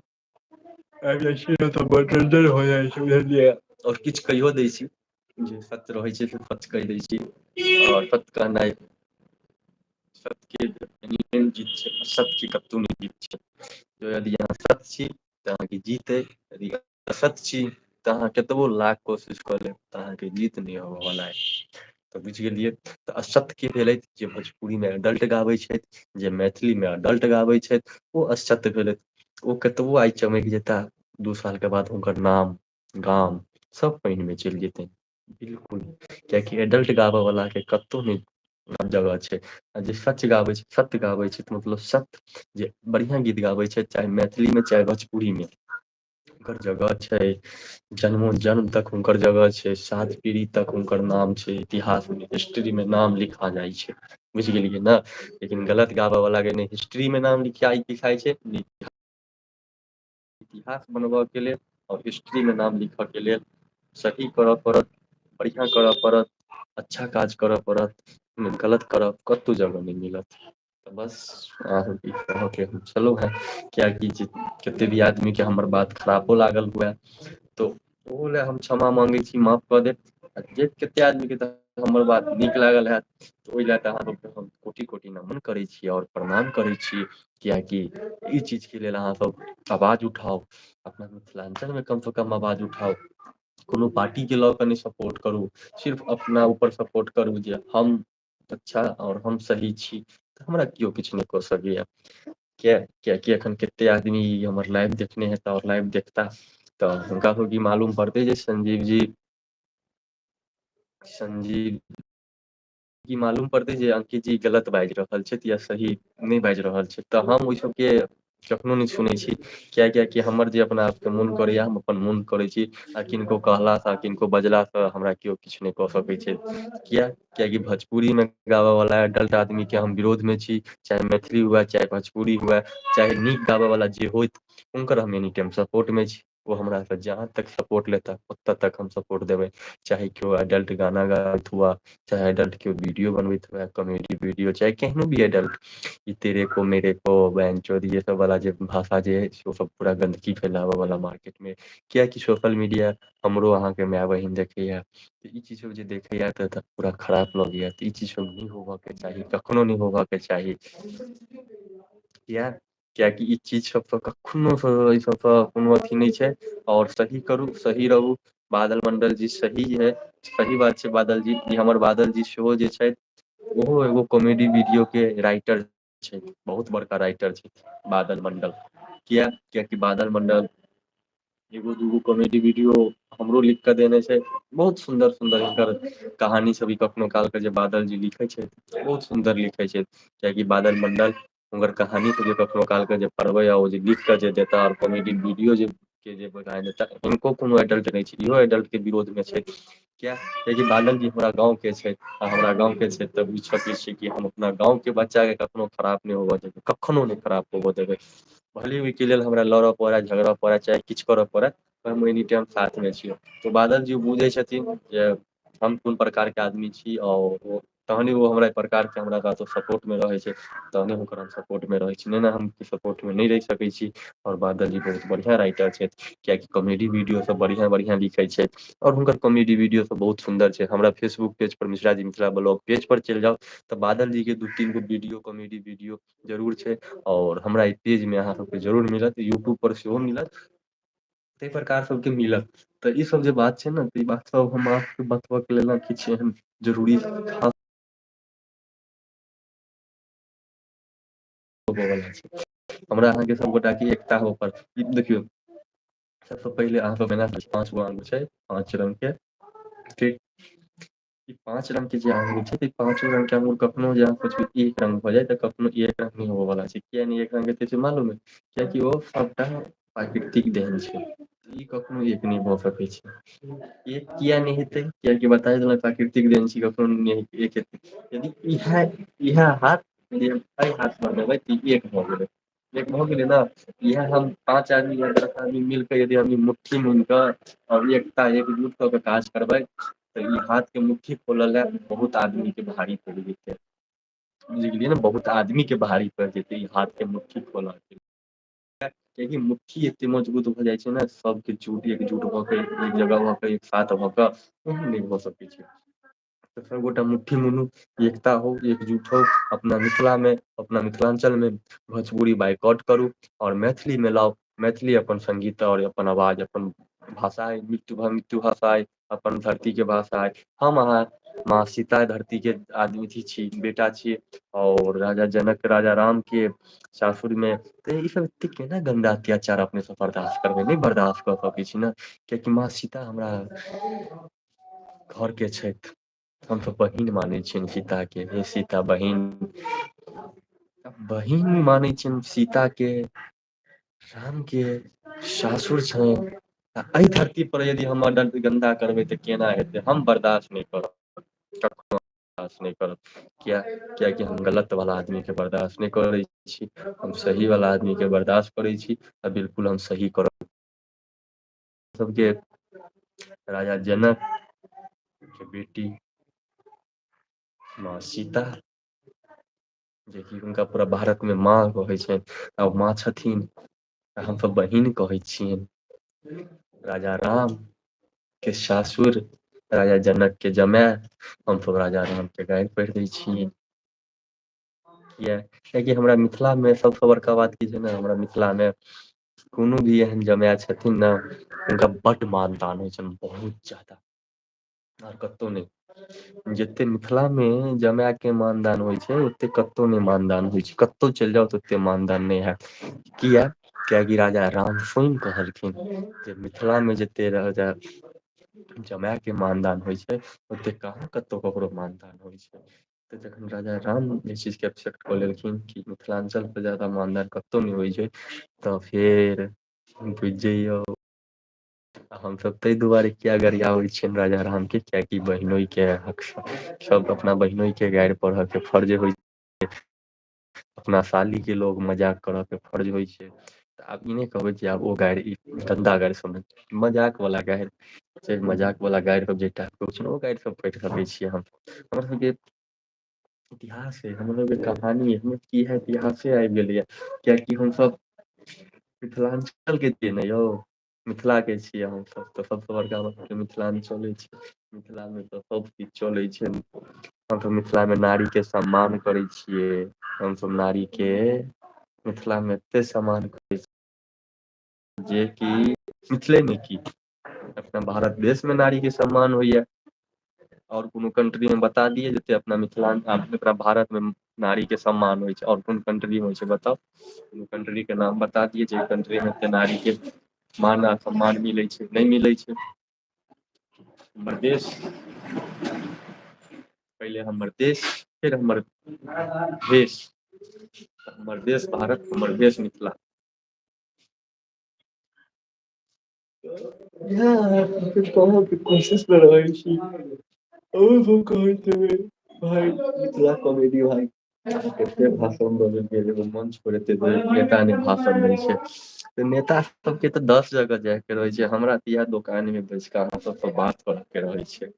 आबि जाइ छियै तऽ बटंडर हो जाइ छै बुझलियै, और किछु कहियो दै छी। जे सत्य रहै छै से सत्य कहि दै छी, आओर सत्य कहनाइ सत्यके जीत छै, असत्यके कतहु नहि जीत छै। यदि अहाँ सत्य छी तऽ अहाँके जीत अइ, यदि असत्य छी तऽ अहाँ कतबो लाख कोशिश कऽ लेब तऽ अहाँके जीत नहि होबयवला अइ। तऽ बुझि गेलियै। तऽ असत्य की भेलै? जे भोजपुरीमे एडल्ट गाबै छथि, जे मैथिलीमे अडल्ट गाबै छथि, ओ असत्य भेलथि। ओ कतबो आइ चमकि जेताह, 2 सालके बाद हुनकर नाम गाम सभ पानिमे चलि जेतनि। बिलकुल, कियाकि एडल्ट गाबय वला के कतहु नहि जगह छै। आ जे सच गाबै छै, सत्य गाबै छै, तऽ मतलब सत्य जे बढ़िआँ गीत गाबै छै, चाहे मैथिलीमे चाहे भोजपुरीमे, हुनकर जगह छै। जन्मो जन्म तक हुनकर जगह छै, सात पीढ़ी तक हुनकर नाम छै, इतिहासमे, हिस्ट्रीमे नाम लिखा जाइ छै। बुझि गेलियै ने? लेकिन गलत गाबऽ वला के नहि हिस्ट्री मे नाम लिखाइ छै, इतिहास बनबयके लेल आओर हिस्ट्रीमे नाम लिखयके लेल सही करय पड़त, बढ़िआँ करय पड़त, अच्छा काज करय पड़त। गलत करब, कतहु जगह नहि मिलत। तऽ बस अहाँ ई कहके हम छलहुँ हेँ, कियाकि जे कते भी आदमीके हमर बात खरापो लागल हुए तऽ ओहो लए हम क्षमा माँगै छी, माफ कऽ देब। आ जे कतेक आदमीके तऽ हमर बात नीक लागल हैत, तऽ ओहि लए कऽ अहाँसभके हम कोटि कोटि नमन करै छी आओर प्रणाम करै छी, कियाकि ई चीजके लेल अहाँसभ आवाज उठाउ, अपना मिथिलाञ्चलमे कमसँ कम आवाज उठाउ। कोनो पार्टीके लऽ कऽ नहि सपोर्ट करू, सिर्फ अपना ऊपर सपोर्ट करू जे हम अच्छा आओर हम सही छी, तऽ हमरा केओ किछु नहि कऽ सकैए। किया कियाकि एखन कते आदमी हमर लाइव देखने हेता आओर लाइव देखता, तऽ हुनका सबके मालूम पड़तै जे संजीव जी संजीव ई मालूम पड़तै जे अंकित जी गलत बाजि रहल छथि या सही नहि बाजि रहल छथि। तऽ हम ओहि सबके कखनो नहि सुनै छी, किया कियाकि हमर जे अपना आपके मोन करैया हम अपन मोन करै छी, आ किनको कहलासँ किनको बजलासँ हमरा केओ किछु नहि कऽ सकै छै। किया कियाकि भोजपुरीमे गाबऽवला एडल्ट आदमीके हम विरोधमे छी, चाहे मैथिली हुए चाहे भोजपुरी हुए, चाहे नीक गाबऽवला जे होथि, हुनकर हम एनी टाइम सपोर्टमे छी। ओ हमरासँ जहाँ तक सपोर्ट लेता ओतऽ तक हम सपोर्ट देबै, चाहे केओ एडल्ट गाना गाबैत हुए, चाहे एडल्ट केओ वीडियो बनबैत हुए, कॉमेडी वीडियो, चाहे केहनो भी एडल्ट, ई तेरे को मेरे को बहन चोद ये सब वाला जे भाषा जे अछि ओ सब पूरा गन्दगी फैलाबऽ वाला मार्केट मे। कियाकि सोशल मीडिया हमरो अहाँके माय बहिन देखैया, तऽ ई चीज सब जे देखैया तऽ पूरा खराब लगैया। तऽ ई चीज सब नहि होबऽ के चाही, कखनो नहि होबऽ के चाही। किया कियाकि ई चीज सब तऽ कखनो एहि सबसँ कोनो अथी नहि छै, आओर सही करू, सही रहू। बादल मंडल जी सही है, सही बात छै। बादल जी ई हमर बादल जी सेहो जे छथि, ओहो एगो कॉमेडी वीडियो के राइटर छै, बहुत बड़का राइटर छै बादल मंडल। किया कियाकि बादल मंडल एगो दूगो कॉमेडी वीडियो हमरो लिख कऽ देने छै। बहुत सुन्दर सुन्दर हिनकर कहानी सब ई कखनो काल के जे बादल जी लिखे छै, बहुत सुन्दर लिखे छै। कियाकि बादल मंडल हुनकर कहानी जे कखनो काल के जे पढ़बै आ ओ जे लिख कऽ जे देता और कॉमेडी वीडियो जे के जे बना देता, हिनको कोनो एडल्ट नहि छै, इहो एडल्ट के विरोध मे छै। किया कियाकि बादल जी हमरा गाँव के छै, आ हमरा गाँव के छै तऽ बुझि सकै छी कि हम अपना गाँव के बच्चा के कखनो खराब नहि होबऽ देबै, कखनो नहि खराब होबऽ देबै। भले ओहिके लेल हमरा लड़ऽ पड़ै, झगड़ऽ पड़ै, चाहे किछु करऽ पड़ै, हम एनी टाइम साथमे छियै। तऽ बादल जी बुझै छथिन जे हम कोन प्रकारके आदमी छी, आओर तहने ओ हमरा प्रकारके हमरा साथ सपोर्टमे रहै छै, तहने हुनकर हम सपोर्टमे रहै छी, नहि ने हम सपोर्टमे नहि रहि सकै छी। आओर बादल जी बहुत बढ़िआँ राइटर छथि, कियाकि कॉमेडी वीडियो सब बढ़िआँ बढ़िआँ लिखै छथि, आओर हुनकर कॉमेडी वीडियो सब बहुत सुन्दर छै। हमरा फेसबुक पेज पर मिश्रा जी मिथिला ब्लॉग पेज पर चलि जाउ तऽ बादल जी के 2-3 गो वीडियो कॉमेडी वीडियो जरूर छै, आओर हमरा एहि पेजमे अहाँ सबके जरूर मिलत, यूट्यूब पर सेहो मिलत, ताहि प्रकार सबके मिलत। तऽ ई सब जे बात छै ने, तऽ ई बात सब हम अहाँके बतबऽ के लेल किछु एहन जरूरी खास छै, हमरा अहाँके सबगोटा के एकता होय पड़त। देखियौ, सबसँ पहिले अहाँ सब एना 5 गो आंगुर छै, 5 रंग के, ठीक? ई 5 रंग के जे आंगुर छै, ई पांचो रंग के आंगुर कखनो जे अहाँ सोचबै एक रंग भऽ जाय तऽ कखनो एक रंग नहि होबय वला छै। किया नहि एक रंग हेतै से मालूम अइ? कियाकि ओ सबटा प्राकृतिक देन छै, ई कखनो एक नहि भऽ सकै छै। एक किया नहि हेतै? कियाकि बता देलहुं प्राकृतिक देन छै, कखनो नहि एक हेतै। यदि इएह हाथ यदि हम एहि हाथ पर देबै तऽ ई एक भऽ गेलै, एक भऽ गेलै ने। इएह हम 5 आदमी या 10 आदमी मिलके यदि हम मुट्ठी मुनि कऽ आओर एकता एकजुट कऽ के काज करबै तऽ ई हाथ के मुट्ठी खोलऽ लए बहुत आदमी के भारी पड़ि जेतै। बुझि गेलियै ने, बहुत आदमी के भारी पड़ि जेतै ई हाथ के मुट्ठी खोलऽ। कियाकि मुट्ठी एते मजबूत भऽ जाइ छै ने सबके जुट एकजुट भऽ के एक जगह भऽ के एक साथ भऽ कऽ एहन नहि भऽ सकै छै। तऽ सबगोटा मुट्ठी मुनू, एकता हो, एकजुट हो, अपना मिथिला मे अपना मिथिलाञ्चल मे भोजपुरी बाइकआउट करू आओर मैथिलीमे लाउ, मैथिली अपन संगीत आओर अपन आवाज अपन भाषा अइ मृत्यु भाषा अइ, अपन धरती के भाषा अइ। हम अहाँ माँ सीता धरती के आदमी छी बेटा छियै। और राजा जनक राजा राम के सासुर मे तऽ ई सब एते केना गन्दा अत्याचार अपने सब बर्दाश्त करबै, नहि बर्दाश्त कऽ सकै छी ने। कियाकि माँ सीता हमरा घरके छथि। हमसभ बहिन मानै छियनि सीताके, हे सीता बहिन बहिन मानै छियनि सीता के राम के सासुर छै। आ एहि धरती पर यदि हम गन्दा करबै तऽ केना हेतै, हम बर्दाश्त नहि करब। कखनो बर्दाश्त नहि करब। किया कियाकि हम गलत वाला आदमी के बर्दाश्त नहि करै छी, हम सही वाला आदमी के बर्दाश्त करै छी आ बिल्कुल हम सही करब। सबके राजा जनक के बेटी माँ सीता जेकि हुनका पूरा भारतमे माँ कहै छै आ माँ छथिन। हमसभ बहिन कहै छियनि। राजा राम के सासुर राजा जनक के जमाय हमसभ राजा राम के गारि पढ़ि दै छियै। किया कियाकि हमरा मिथिलामे सभसँ बड़का बात की छै ने हमरा मिथिलामे कोनो भी एहन जमाय छथिन ने हुनका बड्ड मानदान होइ छनि बहुत जादा। आर कतहु नहि। जते मिथिला मे जमाय के मानदान होइ छै ओते कतहु नहि मानदान होइ छै, कतहु चलि जाउ तऽ ओते मानदान नहि हैत। किया कियाकि राजा राम स्वयं कहलखिन जे मिथिलामे जते राजा जमाय के मानदान होइ छै ओते कहाँ कतहु ककरो मानदान होइ छै। तऽ जखन राजा राम एहि चीजके एक्सेप्ट कऽ लेलखिन कि मिथिलाञ्चलपर जादा मानदान कतहु नहि होइ छै तऽ फेर बुझि जइयौ। आ हमसभ ताहि दुआरे किया गरियाबै छियनि राजा राम के कियाकि बहिनोइ के हक सब अपना बहिनोइ के गारि पढ़ऽ के फर्ज होइ छै। अपना साली के लोग मजाक करऽ के फर्ज होइ छै। तऽ आब ई नहि कहबै जे आब ओ गारि ई गन्दा गारि सुन मजाक वला गारि छै मजाक वला गारि जे छै ओ गारि सब पढ़ि सकै छियै हम। हमर सबके इतिहास है हमर सबके कहानी है हमर की है इतिहासे आबि गेलै या कियाकि हमसभ मिथिलाञ्चल के छियै ने यौ। मिथिलाके छियै हमसभ तऽ सभसँ बड़का हमरसभके मिथिलाञ्चले छै। मिथिलामे तऽ सभकिछु चलै छै। हमसभ मिथिलामे नारीके सम्मान करै छियै हमसभ नारीके मिथिलामे एते सम्मान करै जेकि मिथिलेमे की अपना भारत देशमे नारीके सम्मान होइया। आओर कोनो कंट्री मे बता दिय जते अपना मिथिला अपना भारत मे नारी के सम्मान होइ छै आओर कोन कंट्री होइ छै बताउ? कोनो कंट्री के नाम बता दिय जे कंट्री मे एते नारी के मान आ सम्मान मिलै छै नहि मिलै छै। हमर देश पहिले हमर देश फेर हमर भेष। हमर देश भारत, हमर देश मिथिला। इहे कहके कोशिश मे रहै छी। और सब कहैत हेबै भाय मिथिला कॉमेडी भाय। एते भाषण द देलियै मंच पर एते नेता ने भाषण दै छै। तऽ नेता सबके तऽ दस जगह जाय के रहै छै हमरा तऽ इएह दोकान मे बैस के अहाँ सबसँ बात कर के रहै छै।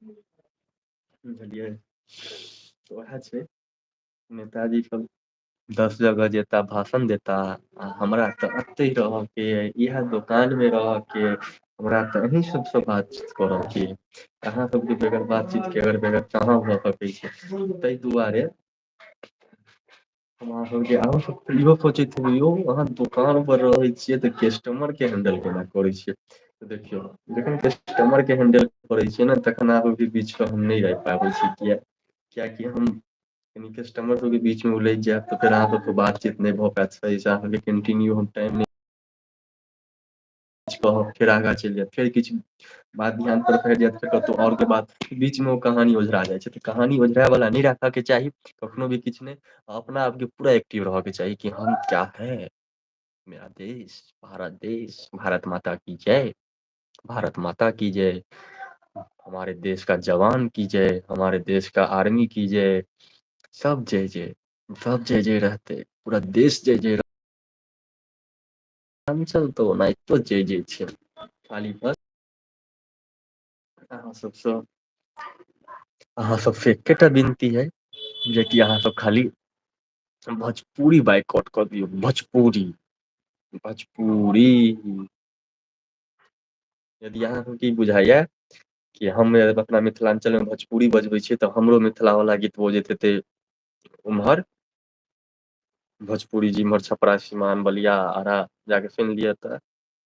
बुझलियै तऽ उएह छै नेताजी सब दस जगह जेता भाषण देता आ हमरा तऽ एते रहय के य इएह दोकान मे रहय के य। हमरा तऽ अहीं सबसँ बातचीत करऽ के यै। अहाँ सबके बगैर बातचीत के अगर बगैर कहाँ भऽ सकै छै ताहि दुआरे हम अहाँ सबके अहाँ सब इहो सोचैत हेबै यौ अहाँ दोकान पर रहै छियै तऽ कस्टमर के हैंडल केना करै छियै? देखियौ जखन कस्टमर के हैंडल करै छियै ने तखन आब के बीच क हम नहि आबि पाबै छी किया कियाकि हम कनि कस्टमर सबके बीच मे उलझि जायब तऽ फेर अहाँ सबसँ बातचीत नहि भऽ पायत सहीसँ अहाँके कन्टिन्यू हम टाइम नहि किछु कहब फेर आगाँ चलि जायब फेर किछु बात ध्यान पर भेट जायत फेर कतहु आओर के बात बीच मे ओ कहानी ओझरा जाइ छै तऽ कहानी ओझराय वला नहि राखय के चाही कखनो भी किछु नहि। अपना आपके पूरा एक्टिव रहयके चाही कि हम क्या है। मेरा देश भारत देश भारत माता की जय। भारत माता की जय। हमारे देश का जवान की जय, हमारे देश का आर्मी की जय। सब जय जय, सब जय जय रहतै पूरा देश जय जय मिथिलाञ्चल तऽ ओनाहितो जय जय छै खाली बस अहाँ सबसँ अहाँ सबसँ एकेटा विनती है जेकि अहाँ सब खाली भोजपुरी बाइकआउट कऽ दियौ भोजपुरी। भोजपुरी। यदि अहाँ सबके ई बुझाइया कि हम अपना मिथिलाञ्चल मे भोजपुरी बजबै छियै तऽ हमरो मिथिला वला गीत बजैत हेतै उम्हर भोजपुरी जी इम्हर छपरा, सिवान, बलिया, आरा जाके सुनि लिय तऽ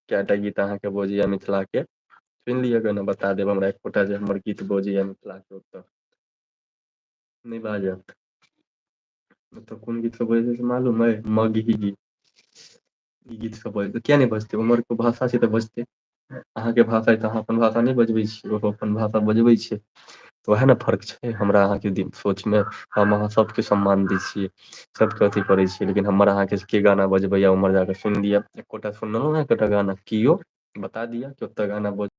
कएटा गीत अहाँके बजैया मिथिला के। सुनि लियऽ गने बता देब हमरा एकोटा जे हमर गीत बजैया मिथिला के ओतऽ। नहि बाजत। ओतऽ कोन गीत सब बजै छै से मालूम अइ मगही गीत। ई गीत सब बजतै किया नहि बजतै उम्हरके भाषा छै तऽ बजतै। अहाँके भाषा अइ तऽ अहाँ अपन भाषा नहि बजबै छियै ओ अपन भाषा बजबै छै। तऽ उएह ने फर्क छै हमरा अहाँके सोचमे हम अहाँ सभके सम्मान दै छियै। सबके अथी करै छियै लेकिन हमर अहाँके के गाना बजबैया उम्हर जाकऽ सुनि लिअ। एकोटा सुनलहु एकोटा गाना कियो बता दिअ कि ओतऽ गाना बज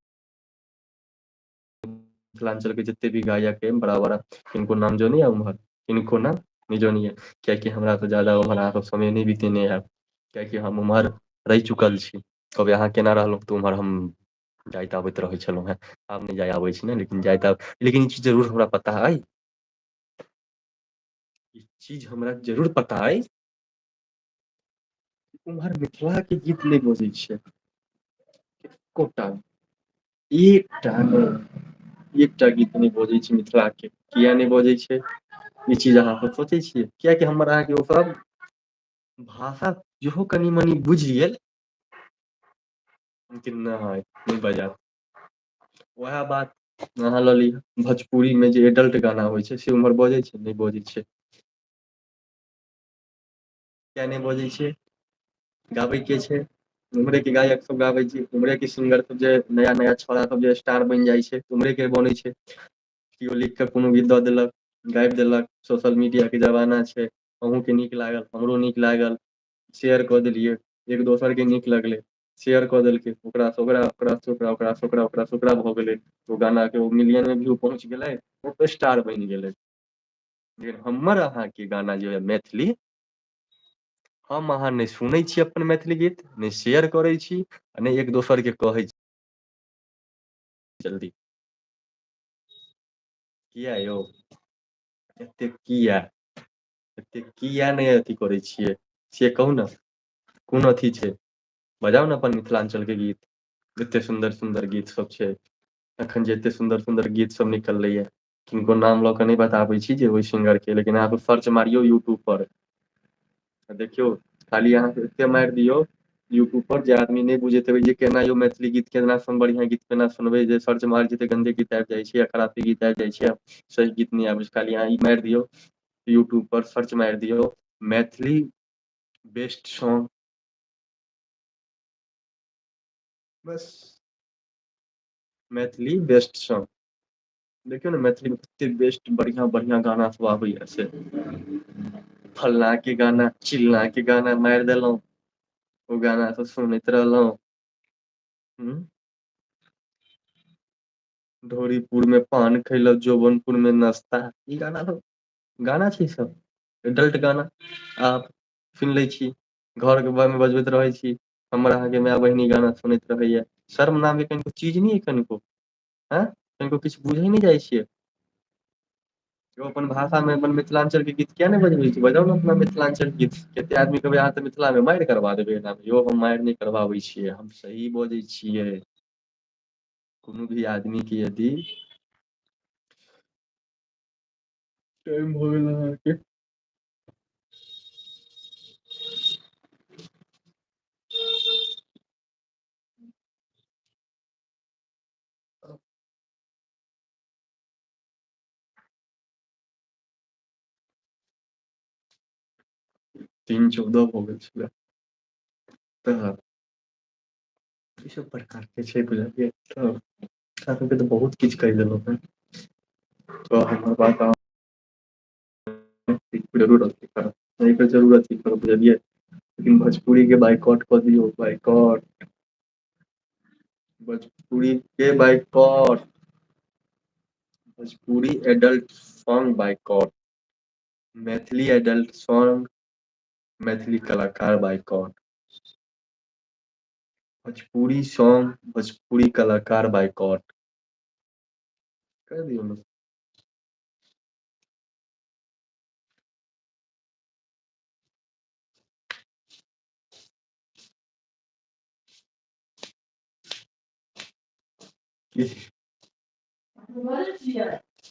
मिथिलाञ्चल के जते भी गायक अइ बड़ा बड़ा किनको नाम जोनिय उम्हर किनको नाम नै जोनिए कियाकि हमरा तऽ जादा ओम्हर अहाँके समय नहि बितेने हैब। कियाकि हम उम्हर रहि चुकल छी कहबै अहाँ केना रहलहुँ तऽ उम्हर हम जाइत आबैत रहै छलहुँ हेँ आब नहि जाय आबै छी ने लेकिन जाइत लेकिन ई चीज जरूर हमरा पता अइ ई चीज हमरा जरूर पता अइ उम्हर मिथिला के गीत नहि बजै छै। एकोटा नहि एकटा नहि। एकटा गीत नहि बजै छै मिथिला के किया नहि बजै छै? ई चीज अहाँ सोचै छियै कियकि हमर अहाँके ओसभ भाषा जेहो कनि मनि बुझि गेल लेकिन नहि नहि बजायब उएह बात अहाँ लऽ लिय भोजपुरी मे जे एडल्ट गाना होइ छै से उम्हर बजै छै नहि बजै छै। किया नहि बजै छै गाबै के छै? उम्हरे के गायक सब गाबै छै उम्हरे के सिंगर सब जे नया नया छौड़ा सब जे स्टार बनि जाइ छै। उम्हरे के बनै छै केओ लिख कऽ कोनो गीत दऽ देलक गाबि देलक सोशल मीडिया के जमाना छै अहूँ के नीक लागल हमरो नीक लागल। शेयर कऽ देलियै एक दोसर के नीक लगलै। शेयर कऽ देलकै ओकरासँ ओकरा ओकरासँ ओकरा ओकरासँ ओकरा ओकरासँ ओकरा भऽ गेलै। ओ गाना के ओ मिलियन मे भी पहुँच गेलै ओ स्टार बनि गेलै। लेकिन हमर अहाँके गाना जे यऽ मैथिली हम अहाँ नहि सुनै छी अपन मैथिली गीत नहि शेयर करै छी आ नहि एक दोसरके कहै छी। जल्दी किया यौ एते किया? एते किया नहि अथी करै छियै से कहू ने? कोन अथी छै बजाउ ने अपन मिथिलाञ्चलके गीत। एते सुन्दर सुन्दर गीत सब छै अखन जे एते सुन्दर सुन्दर गीत सब निकललै या। किनको नाम लऽ कऽ नहि बताबै छी जे ओहि सिंगर के लेकिन अहाँके सर्च मारियौ यूट्यूब पर। देखियौ खाली अहाँके एते मारि दियौ। यूट्यूब पर जे आदमी नहि बुझैत हेबै जे केना यौ मैथिली गीत केना बढ़िआं गीत केना सुनबै जे सर्च मारै छै तऽ गन्दे गीत आबि जाइ छै खरापी गीत आबि जाइ छै। सही गीत नहि आबै छै खाली अहाँ ई मारि दियौ यूट्यूब पर सर्च मारि दियौ मैथिली बेस्ट सॉन्ग। बस मैथिली बेस्ट सॉन्ग। देखियौ ने मैथिलीमे कतेक बेस्ट बढ़िआँ बढ़िआँ गाना सभ आबैया से। फलना के गाना चिलना के गाना मारि देलहुँ। ओ गाना तऽ सुनैत रहलहुँ। हूँ। ढोरीपुर मे पान खैलो जोबनपुर मे नाश्ता ई गाना सब गाना छै ई सब एडल्ट गाना आ सुनि लै छी। घर के बगल मे बजबैत रहै छी। हमर अहाँके माय बहिनी गाना सुनैत रहैया शर्म नाम कनिको चीज नहि कनिको। आँय कनिको किछु बुझै नहि जाइ छियै। यो अपन भाषा मे अपन मिथिलांचल के गीत किया ने बजबै छी बजाउ ने अपना मिथिलांचल गीत। कते आदमी कहबै अहाँ तऽ मिथिला मे मारि करबा देबै यौ हम मारि नहि करबाबै छियै हम सही बजै छियै। कोनो भी आदमी के यदि टाइम भऽ गेल अहाँके। 3:14 भऽ गेल छलै तऽ। ई सब प्रकार के छै बुझलियै तऽ अहाँ सबके तऽ बहुत किछु कहि देलहुँ हेँ। तऽ हमर बात जरूर जरूर अथी करब बुझलियै। लेकिन भोजपुरी के बाइकआउट कऽ दियौ बाइकआउट। भोजपुरी के boycott. Bhojpuri adult song boycott. Maithili adult song Maithili कलाकार बाइकआउट। भोजपुरी सॉन्ग भोजपुरी कलाकार बाइकआउट। कर दियौ ने।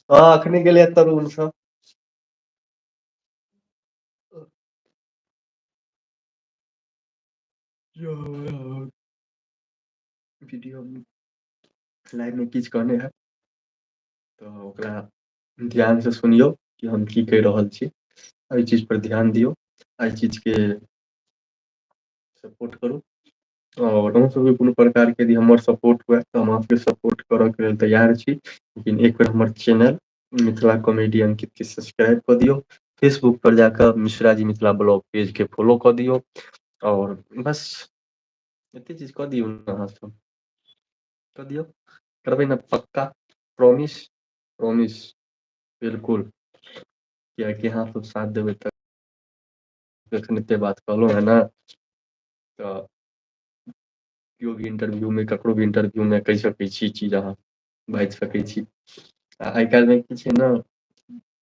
हँ अखने गेलिय तरुण सँ। वीडियो लाइवमे किछु कहने है। तऽ ओकरा ध्यानसँ सुनियौ कि हम की कहि रहल छी। एहि चीज पर ध्यान दियौ एहि चीजके सपोर्ट करू। आओर अहूँ सबके कोनो प्रकारके यदि हमर सपोर्ट हुए तऽ हम अहाँके सपोर्ट करऽके लेल तैयार छी। लेकिन एक बेर हमर चैनल मिथिला कॉमेडी अंकितके सब्सक्राइब कऽ दियौ। फेसबुक पर जाकऽ मिश्राजी मिथिला ब्लॉग पेजके फॉलो कऽ दियौ। आओर बस एते चीज कऽ दियौ ने अहाँ सब। कऽ दियौ, करबै ने पक्का प्रॉमिस प्रॉमिस बिलकुल कियाकि अहाँ सब साथ देबै तऽ जखन एते बात कहलहुँ है ने तऽ केओ भी इंटरव्यू मे ककरो भी इंटरव्यू मे कहि सकै छी ई चीज अहाँ बाजि सकै छी। आ आइ काल्हिमे की छै ने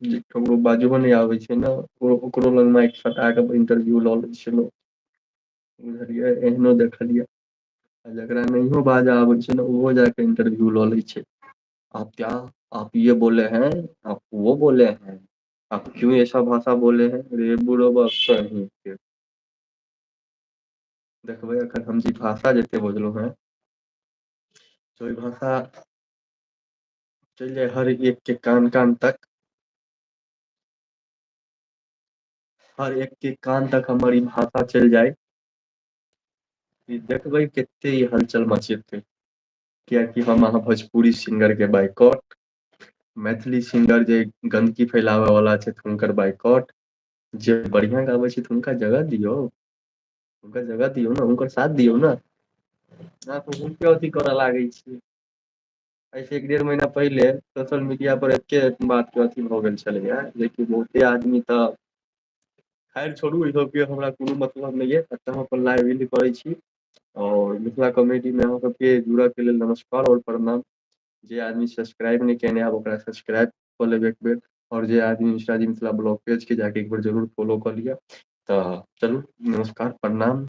जे ककरो बाजहो नहि आबै छै ने ओकरो लग माइक सटा क इंटरव्यू लऽ लै छै लोक। बुझलियै एहनो देखलियै। आ जकरा नहियो बाजऽ आबै छै ने ओहो जाके इंटरव्यू लऽ लै छै। आप क्या आप ये बोले हैं आप वो बोले हैं। आप क्यों ऐसा भाषा बोले हैं रे बुरबक कहीं के। देखबै एखन हम जे भाषा जते बजलहुं हें ओहि भाषा चलि जाय हर एक के कान कान तक। हर एक के कान तक हमर ई भाषा चलि जाय। ई देखबै कते ई हलचल मचेतै। कियाकि हम अहाँ भोजपुरी सिंगर के बाइकआउट मैथिली सिंगर जे गन्दगी फैलाबय वला छथि हुनकर बाइकआउट। जे बढ़िआं गाबै छै तऽ हुनका जगह दियौ। हुनका जगह दियौ ने हुनकर साथ दियौ ने। अहाँ तऽ हुनके अथी करऽ लागै छियै। ऐसे एक डेढ़ महीना पहिले सोशल मीडिया पर एते बात के अथी भऽ गेल छलैया जेकि बहुते आदमी तऽ खैर छोड़ू ई सब हमरा कोनो मतलब नहि ये एतऽ हम अपन लाइव एंड करै छी। और मिथिला कॉमेडी मे अहाँ सबके जुड़य के लेल नमस्कार और प्रणाम। जे आदमी सब्सक्राइब नहि केने हैब ओकरा सब्सक्राइब कऽ लेब एक बेर। और जे आदमी मिश्राजी मिथिला ब्लॉग पेज के जाके एक बेर जरूर फॉलो कऽ लिअ। तऽ चलू नमस्कार प्रणाम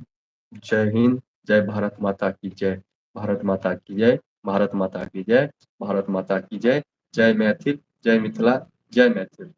जय हिन्द जय भारत माता की जय। भारत माता की जय, भारत माता की जय, भारत माता की जय, जय मैथिल, जय मिथिला, जय मैथिल।